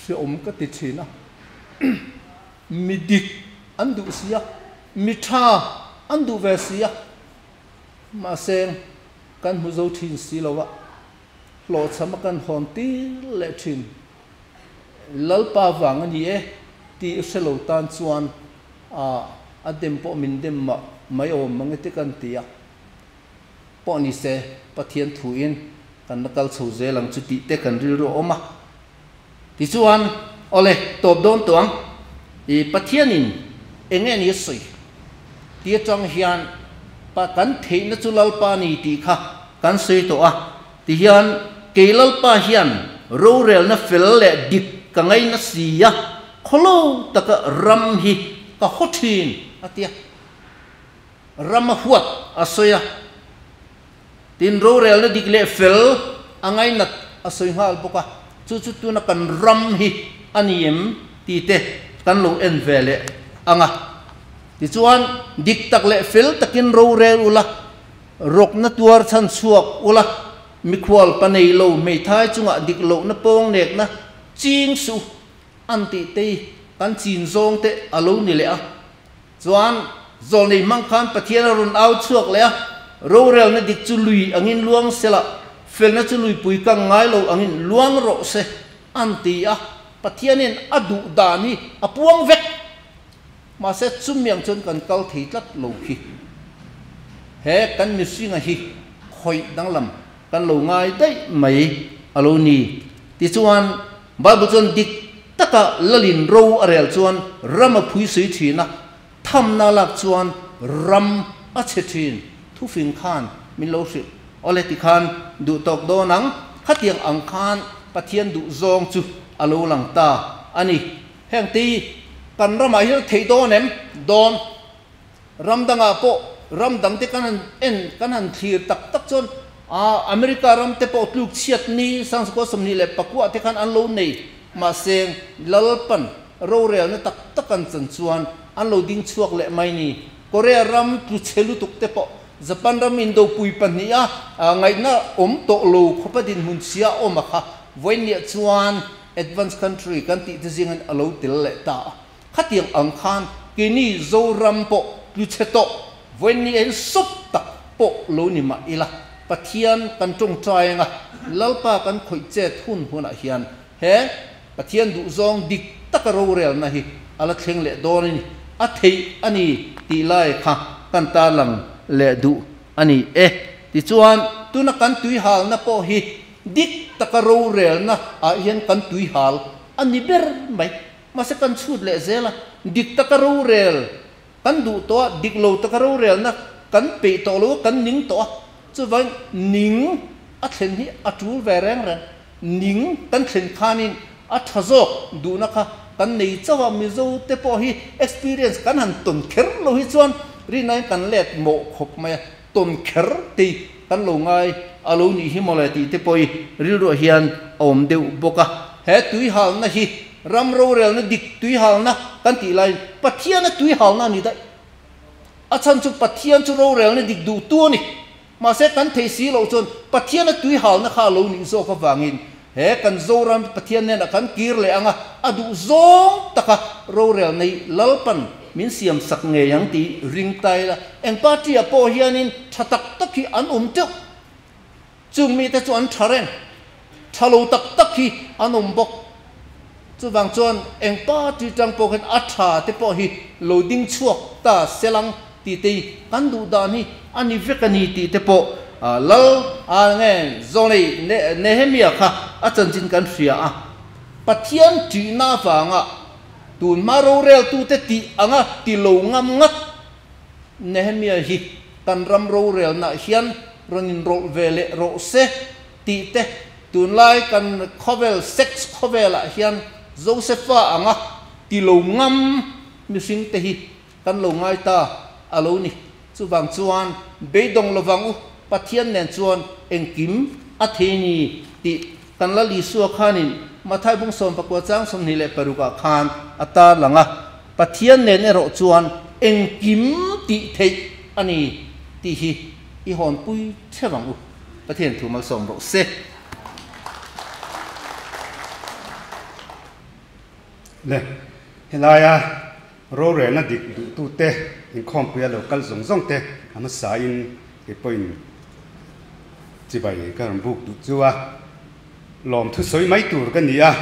F: hriawm ka ti thin a, mi dik an duh si a. Mi tha an duh ve si a, mahse kan hmu zo thin si lo a, hlawhchham a kan hawn tir leh thin. Lalpa vang a ni e tih hre lo tan chuan a dem pawh min dem mah mai awm mang e te kan ti a, pawh ni se Pathian thuin kan la kal chho zel ang chu tih te kan rilru a awm a. Tichuan, awle, tawp dawn tawh ang. I Pathianin eng nge ni a sawi? Ti atang hian pa kan theihna chu Lalpa ni tih kha kan sawi tawh a. Tihian, kei Lalpa hian rorelna fel leh dik ka ngaina si a, khawlo taka ram hi ka haw thin, a ti a. Ram a huat a sawi a. Tin, rorelna dik leh fel a ngainat a sawi nghal bawk a, chu chu tuna kan ram hi a ni em tih te kan lo en ve leh ang a. Tichuan, dik tak leh fel takin rorel ula, rawkna tuar chhan chhuak ula, mikhual pa nei lo hmeithai chungah dik lohna pawng nekna ching suh an tih te hi kan chin zawng te a lo ni leh a. Chuan, zawlnei hmang khan Pathian a rawn au chhuak leh a, rorelna dik chu lui angin luang se la, felna chu luipui kang ngai lo angin luang rawh se, an ti a. Pathianin a duh dan hi a puang vek. Mahse, chumi ang chuan kan kal thei tlat lo khi. He kan mihringa hi khawih danglam kan lo ngai daih mai a lo ni. Tichuan, Bible chuan dik taka lalin ro a rel chuan ram a phui sui thin a, thamna lak chuan ram a chhe thin. Thufing khan min lo hrilh. Awle tikhan duh tawk dawn ang, khatiang ang khan Pathian duh zawng chu a lo lang ta a ni. Heng te hi kan ramah hian a theih dawn em? Dawn. Ram dangah pawh ram dangte kan han en, kan han thlir tak tak chuan ah America ram te pawh tluk chhiat ni Sangsakhua 24 te khan an lo nei. Mahse Lalpan rorelna tak tak an chan chuan an lo ding chhuak leh mai ni. Korea ram tlu chhe lutuk te pawh Japan ram indopui pahniha ngaihna awm tawh lo khawpa dinhmun chhia awm a kha vawinia chuan advanced country kan tih te zingin a lo tel leh ta a. Khatiang ang khan keini Zoram pawh tlu chhe tawh vawinia in sawp tak pawh lo ni mah ila Pathian kan tawngtai anga Lalpa kan khawih chet hun hunah hian he Pathian duhzawng dik taka rorelna hi a la thleng leh dawn a ni, a theih a ni tih lai kha kan tarlang leh duh a ni e. Tichuan, tuna kan tuihalna pawh hi dik taka rorelna ah hian kan tuihal a ni ber mai. Mahse kan chhut leh zel a, dik taka rorel kan duh tawh a, dik lo taka rorelna kan peih tawh lo a, kan ning tawh a, chuvangin ning a thlen hi a tul ve reng reng. Ning kan thlen khanin a tha zawk duhna kha kan nei chauh a, Mizo te pawh hi experience kan han tawn kher lo hi chuan rinain kan let mawh khawp mai a, tawn kher te kan lo ngai a lo nih hi mawle tih te pawh i rilruah hian a awm deuh bawk a. He tuihalna hi ram rorelna dik tuihalna kan tih laiin Pathiana tuihalna a ni daih. A chhan chu Pathian chu rorelna dik duhtu a ni. Mahse kan theih si loh chuan Pathiana tui halna kha a lo nih zawk avangin he kan Zoram Pathian hnenah kan kir leh ang a, a duh zawng taka rorel nei Lalpan min siam sak ngei ang tih ring ta ila. Eng party ah pawh hianin tha tak tak hi an awm teuh. Chung mite chu an tha reng. Tha lo tak tak hi an awm bawk. Chuvang chuan eng party tang pawh khian a tha te pawh hi lo ding chhuak ta selang tih te hi kan duh dan hi a ni vek a ni tih te pawh Lal a nge Zawnei Nehemia kha a chanchin kan hria a. Pathian ṭihna avanga tun hma roreltute tih anga ti lo ngam ngat Nehemia hi kan ram rorelnaah hian rawn inrawlh ve leh rawh se tih te Tunlai kan khawvel sex khawvelah hian Josepha anga ti lo ngam mihring te hi kan lo ngai ta a lo ni. Chuvang chuan beidawng lovang u, Pathian nen chuan engkim a thei ni tih kan Lal Isua khanin Mathai bung 14 chang 26 ah khan a tarlang a, Pathian nen erawh chuan engkim tih theih a ni tih hi i hawnpui theuh ang u. Pathian thu malsawm rawh se.
G: Le, helaia rorelna dik duhtute inkhawmpuia lo kal zawng zawng te a hmasain kei pawhin chibai ka rawn buk duh chu a. Lawmthu sawi mai tur ka ni a,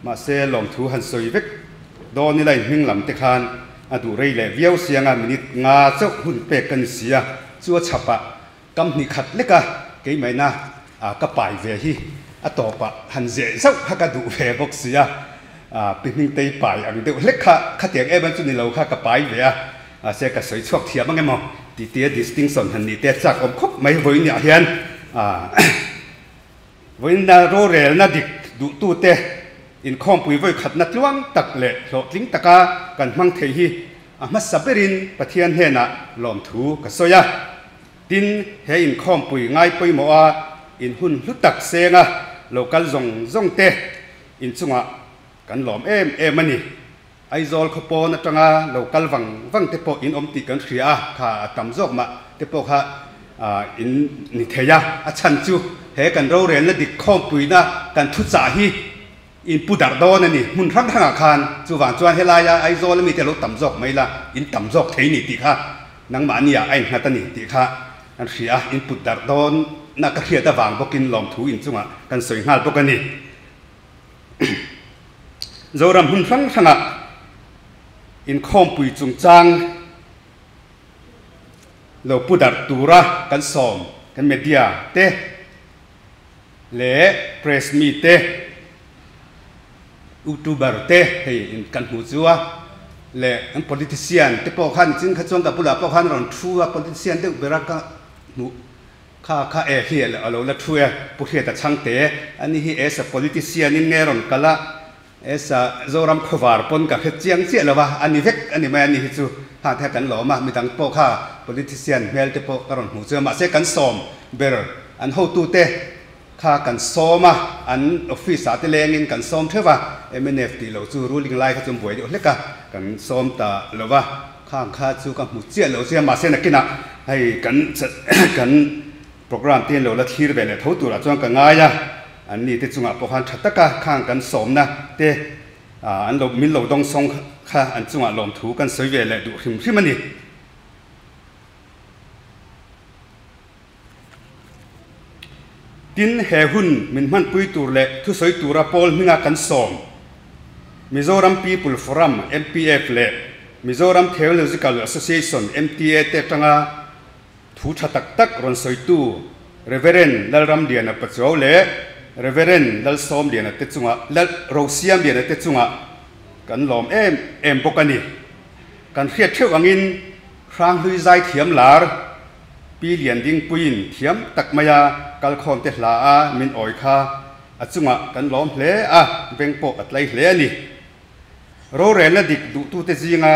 G: mahse lawmthu han sawi vek dawn ila inhming lam te khan a duh rei leh viau sianga minute nga chauh hun pek ka ni si a, chu a chhapah Kam hnih khat lek a keimahina ka pai ve hi a tawpah han zeh zauh kha ka duh ve bawk si a, pi Hmingtei pai ang deuh hlek kha khatiang em chu ni lo kha ka pai ve a, mahse ka sawi chhuak thiam ang emaw tih tia distinction han nih te chak awm khawp mai vawiin ah hian vawiin rorelna dik duhtute inkhawmpui vawi khatna tluang tak leh hlawhtling taka kan hmang thei hi a hmasa berin Pathian hnenah lawmthu ka sawi a. Tin, he inkhawmpui ngai pawimawha in hun hlu tak senga lo kal zawng zawng te inchungah kan lawm em em a ni. Aizawl khaw pawn atanga lo kal vang vang te pawh in awm tih kan hria a, kha a tam zawk mah te pawh kha in ni thei a. A chhan chu he kan rorelna dik khawmpuina kan thuchah hi in pu darh dawn a ni. Hmun hrang hrangah khan chuvang chuan helaia Aizawl ami te lo tam zawk mai la, in tam zawk thei ni tih kha Nangmahnia a innghat a ni tih kha kan hria a, in put darh dawn na ka hriat avang bawkin lawmthu inchungah kan sawi nghal bawk a ni. Zoram hmun hrang hrangah inkhawmpui chungchang lo pu darh tura kan sawm kan media te leh press mi te, Youtuber te hei in kan hmu chu a, leh an politician te pawh khan chin kha chuan ka bulah pawh khan rawn thu a, politician deuh bera ka hmuh kha kha e hi a lo la thu e, Pu Hriata Chhangte ani hi as a politician in nge rawn kal a, as a Zoram khawvar pawn ka hre chiang chiah lo a, a ni vek a ni mai a ni hi chu ha te kan lawm a, midang pawh kha politician hmel te pawh ka rawn hmuh chu a, mahse kan sawm ber an hotute Kha kan sawm a, an office ah te lengin kan sawm theuh a, mnf tih loh chu ruling lai kha chu an buai deuh hlek a, kan sawm ta lo va, khang kha chu ka hmu chiah lo che a, mahse nakinah Hei kan kan program te lo la thlir ve leh tho turah chuan ka ngai a, an ni te chungah pawh khan tha taka khang kan sawmna te an lo min lo dawng sawng kha an chungah lawmthu kan sawi ve leh duh hrim hrim a ni. Tin, he hun min hmanpui tur leh thusawi tura pawl hminga kan sawm Mizoram People Forum, MPF, leh Mizoram Theological Association, MTA, te atanga thu tha tak tak rawn sawitu Rev. Lalramliana Pachuau leh Rev. Lalsawmliana te chungah Lal Rosiamliana te chungah kan lawm em em bawk a ni. Kan hriat theuh angin Hranghlui zaithiam lar Pi Liandingpuiin thiam tak maia kalkhawmte hla a min awi kha a chungah kan lawm hle a, veng pawh a tlai hle a ni. Rorelna dik duhtute zinga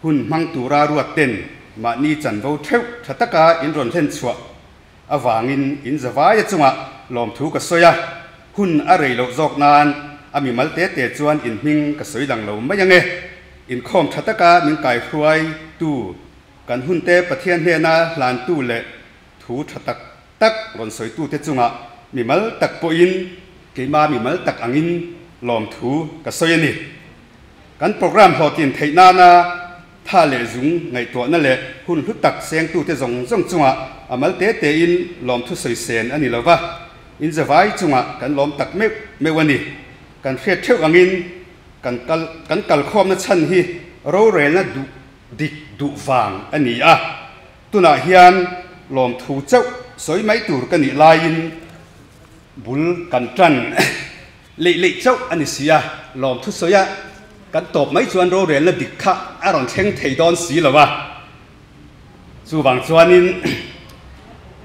G: hun hmang tura ruat ten mahni chanvo theuh tha taka in rawn hlen chhuah avangin in zavai a chungah lawmthu ka sawi a, hun a rei loh zawk nan a mimal te te chuan in hming ka sawi lang lo mai ange. Inkhawm tha taka min kaihruai tu Kan hunte Pathian hnena hlantu leh thu tha tak tak rawn sawitute chungah mimal tak pawhin keima mimal tak angin lawmthu ka sawi a ni. Kan program hlawhtlin theih nana tha leh zung ngaihtuahna leh hun hlu tak sengtute zawng zawng chungah a mal te tein lawmthu sawi sen a ni lova, inzavai chungah kan lawm tak meuh meuh a ni. Kan hriat theuh angin kan kal kan kalkhawmna chhan hi rorelna duh Dik duh vang a ni a, tunah hian lawmthu chauh sawi mai tur ka nih laiin bul kan tan leih leih chauh a ni si a, lawmthu sawi a kan tawp mai chuan rorelna dik kha a rawn thleng thei dawn si lo a, chuvang chuanin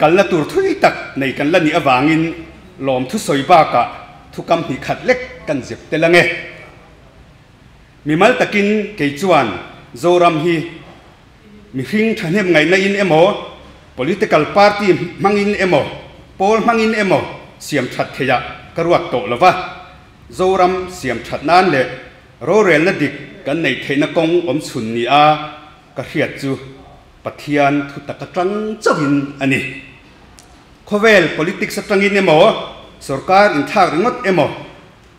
G: kalna tur thui tak nei kan la nih avangin lawmthu sawi bakah thukam hnih khat lek kan zep tel ange. Mimal takin kei chuan Zoram hi mihring thahnem ngaihna in emaw, political party hmangin emaw, pawl hmangin emaw siam that theih ah ka ruat tawh lo va. Zoram siam that nan leh rorelna dik kan neih theihna kawng awm chhun ni a ka hriat chu Pathian thu tak atang chauhin a ni. Khawvel politics atangin emaw, sorkar inthlak ringawt emaw,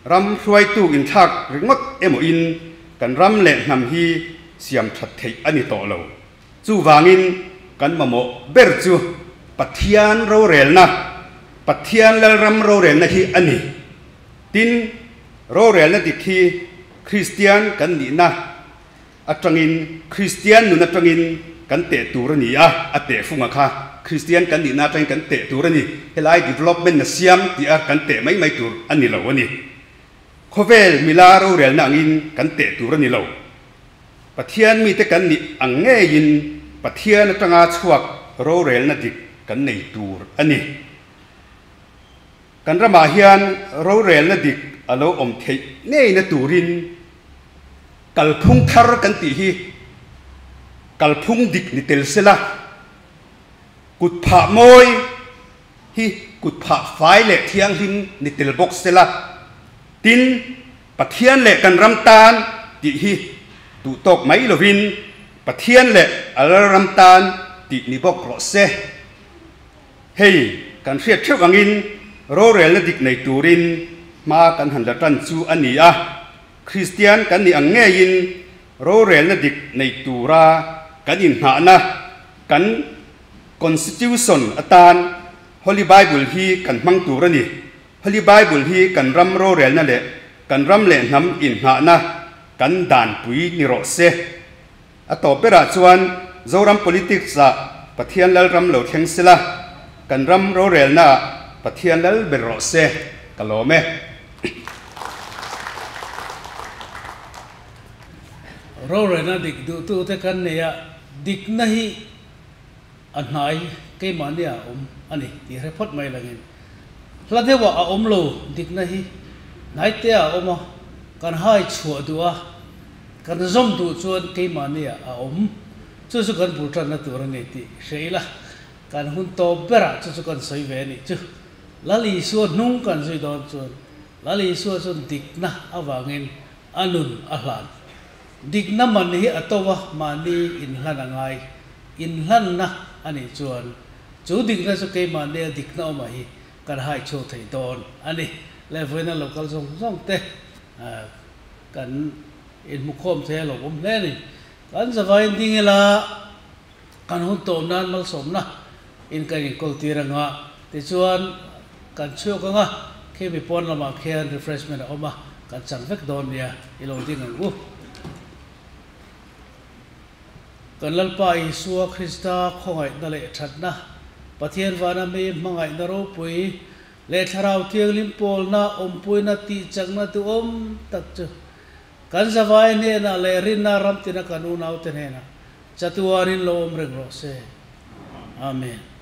G: Ram hruaitu inthlak ringawt emaw in kan ram leh hnam hi siam that theih a ni tawh lo. Chuvangin kan mamawh ber chu Pathian rorelna, Pathian Lalram rorelna hi a ni. Tin, rorelna dik hi Kristian kan nihna atangin, Kristian nun atangin kan teh tur a ni a, a teh funga kha Kristian kan nihna atangin kan teh tur a ni. Helai development na siam tih a kan teh mai mai tur a ni lo a ni. Khawvel mila rorelna angin kan teh tur a ni lo. Pathian mite kan nih ang ngeiin Pathian atanga chhuak rorelna dik kan nei tur a ni. Kan ramah hian rorelna dik a lo awm theih ngeina turin Kalphung thar kan tih hi kalphung dik ni tel sela, kut phah mawi hi kut phah fai leh thianghlim ni tel bawk sela, tin, Pathian leh kan ram tan tih hi duh tawk mai lovin Pathian leh a lalram tan tih ni bawk rawh se. Hei kan hriat theuh angin rorelna dik nei turin hma kan han la tan chu a ni a. Kristian kan nih ang ngeiin rorelna dik nei tura kan inhnahna kan Constitution atan Holy Bible hi kan hmang tur a ni. Holy Bible hi kan ram rorelna leh kan ram leh hnam inhnahna kan danpui ni rawh se. A tawp berah chuan Zoram politics-ah Pathian Lalram lo thleng sela, kan ram rorelnaah Pathian Lal ber rawh se, ka lawm e.
D: Rorelna dik duhtute kan nei a, dikna hi a hnai keimahnia a awm a ni tih hre phawt mai langin hla deuhah a awm lo, dikna hi hnaite ah a awm a, kan hai chhuah duh a, Kan zawm duh chuan keimahniah a awm. Chu chu kan bul tanna tur a ni tih hre ila, kan hun tawp berah chu chu kan sawi ve a nih chu. Lal Isua hnung kan zui dawn chuan Lal Isua chuan dikna avangin a nun a hlan. Dikna man hi a to va, mahni inhlan a ngai. Inhlanna a nih chuan chu dikna chu keimahnia dikna awmah hi kan hai chhuak thei dawn a ni. Le vawiina lo kal zawng zawng te kan inhmukhawm thei a lawmawm hle a ni. Kan zavaiin ding ila kan hun tawh nan malsawmna in kan inkawl tir anga tichuan kan chhuak anga khi mi pawn lamah khian refreshment a awm a kan chang vek dawn nia i lo ding ang u. Kan Lalpa Isua Krista khawngaihna leh thatna, Pathian vana mi hmangaihna ropui leh Thlarau Thianghlim pawlna awmpuina tihchakna duhawm tak chu kan zavai hnenah leh rinna ramtina kan unaute hnenah chatuanin lo awm reng rawh se. Amen.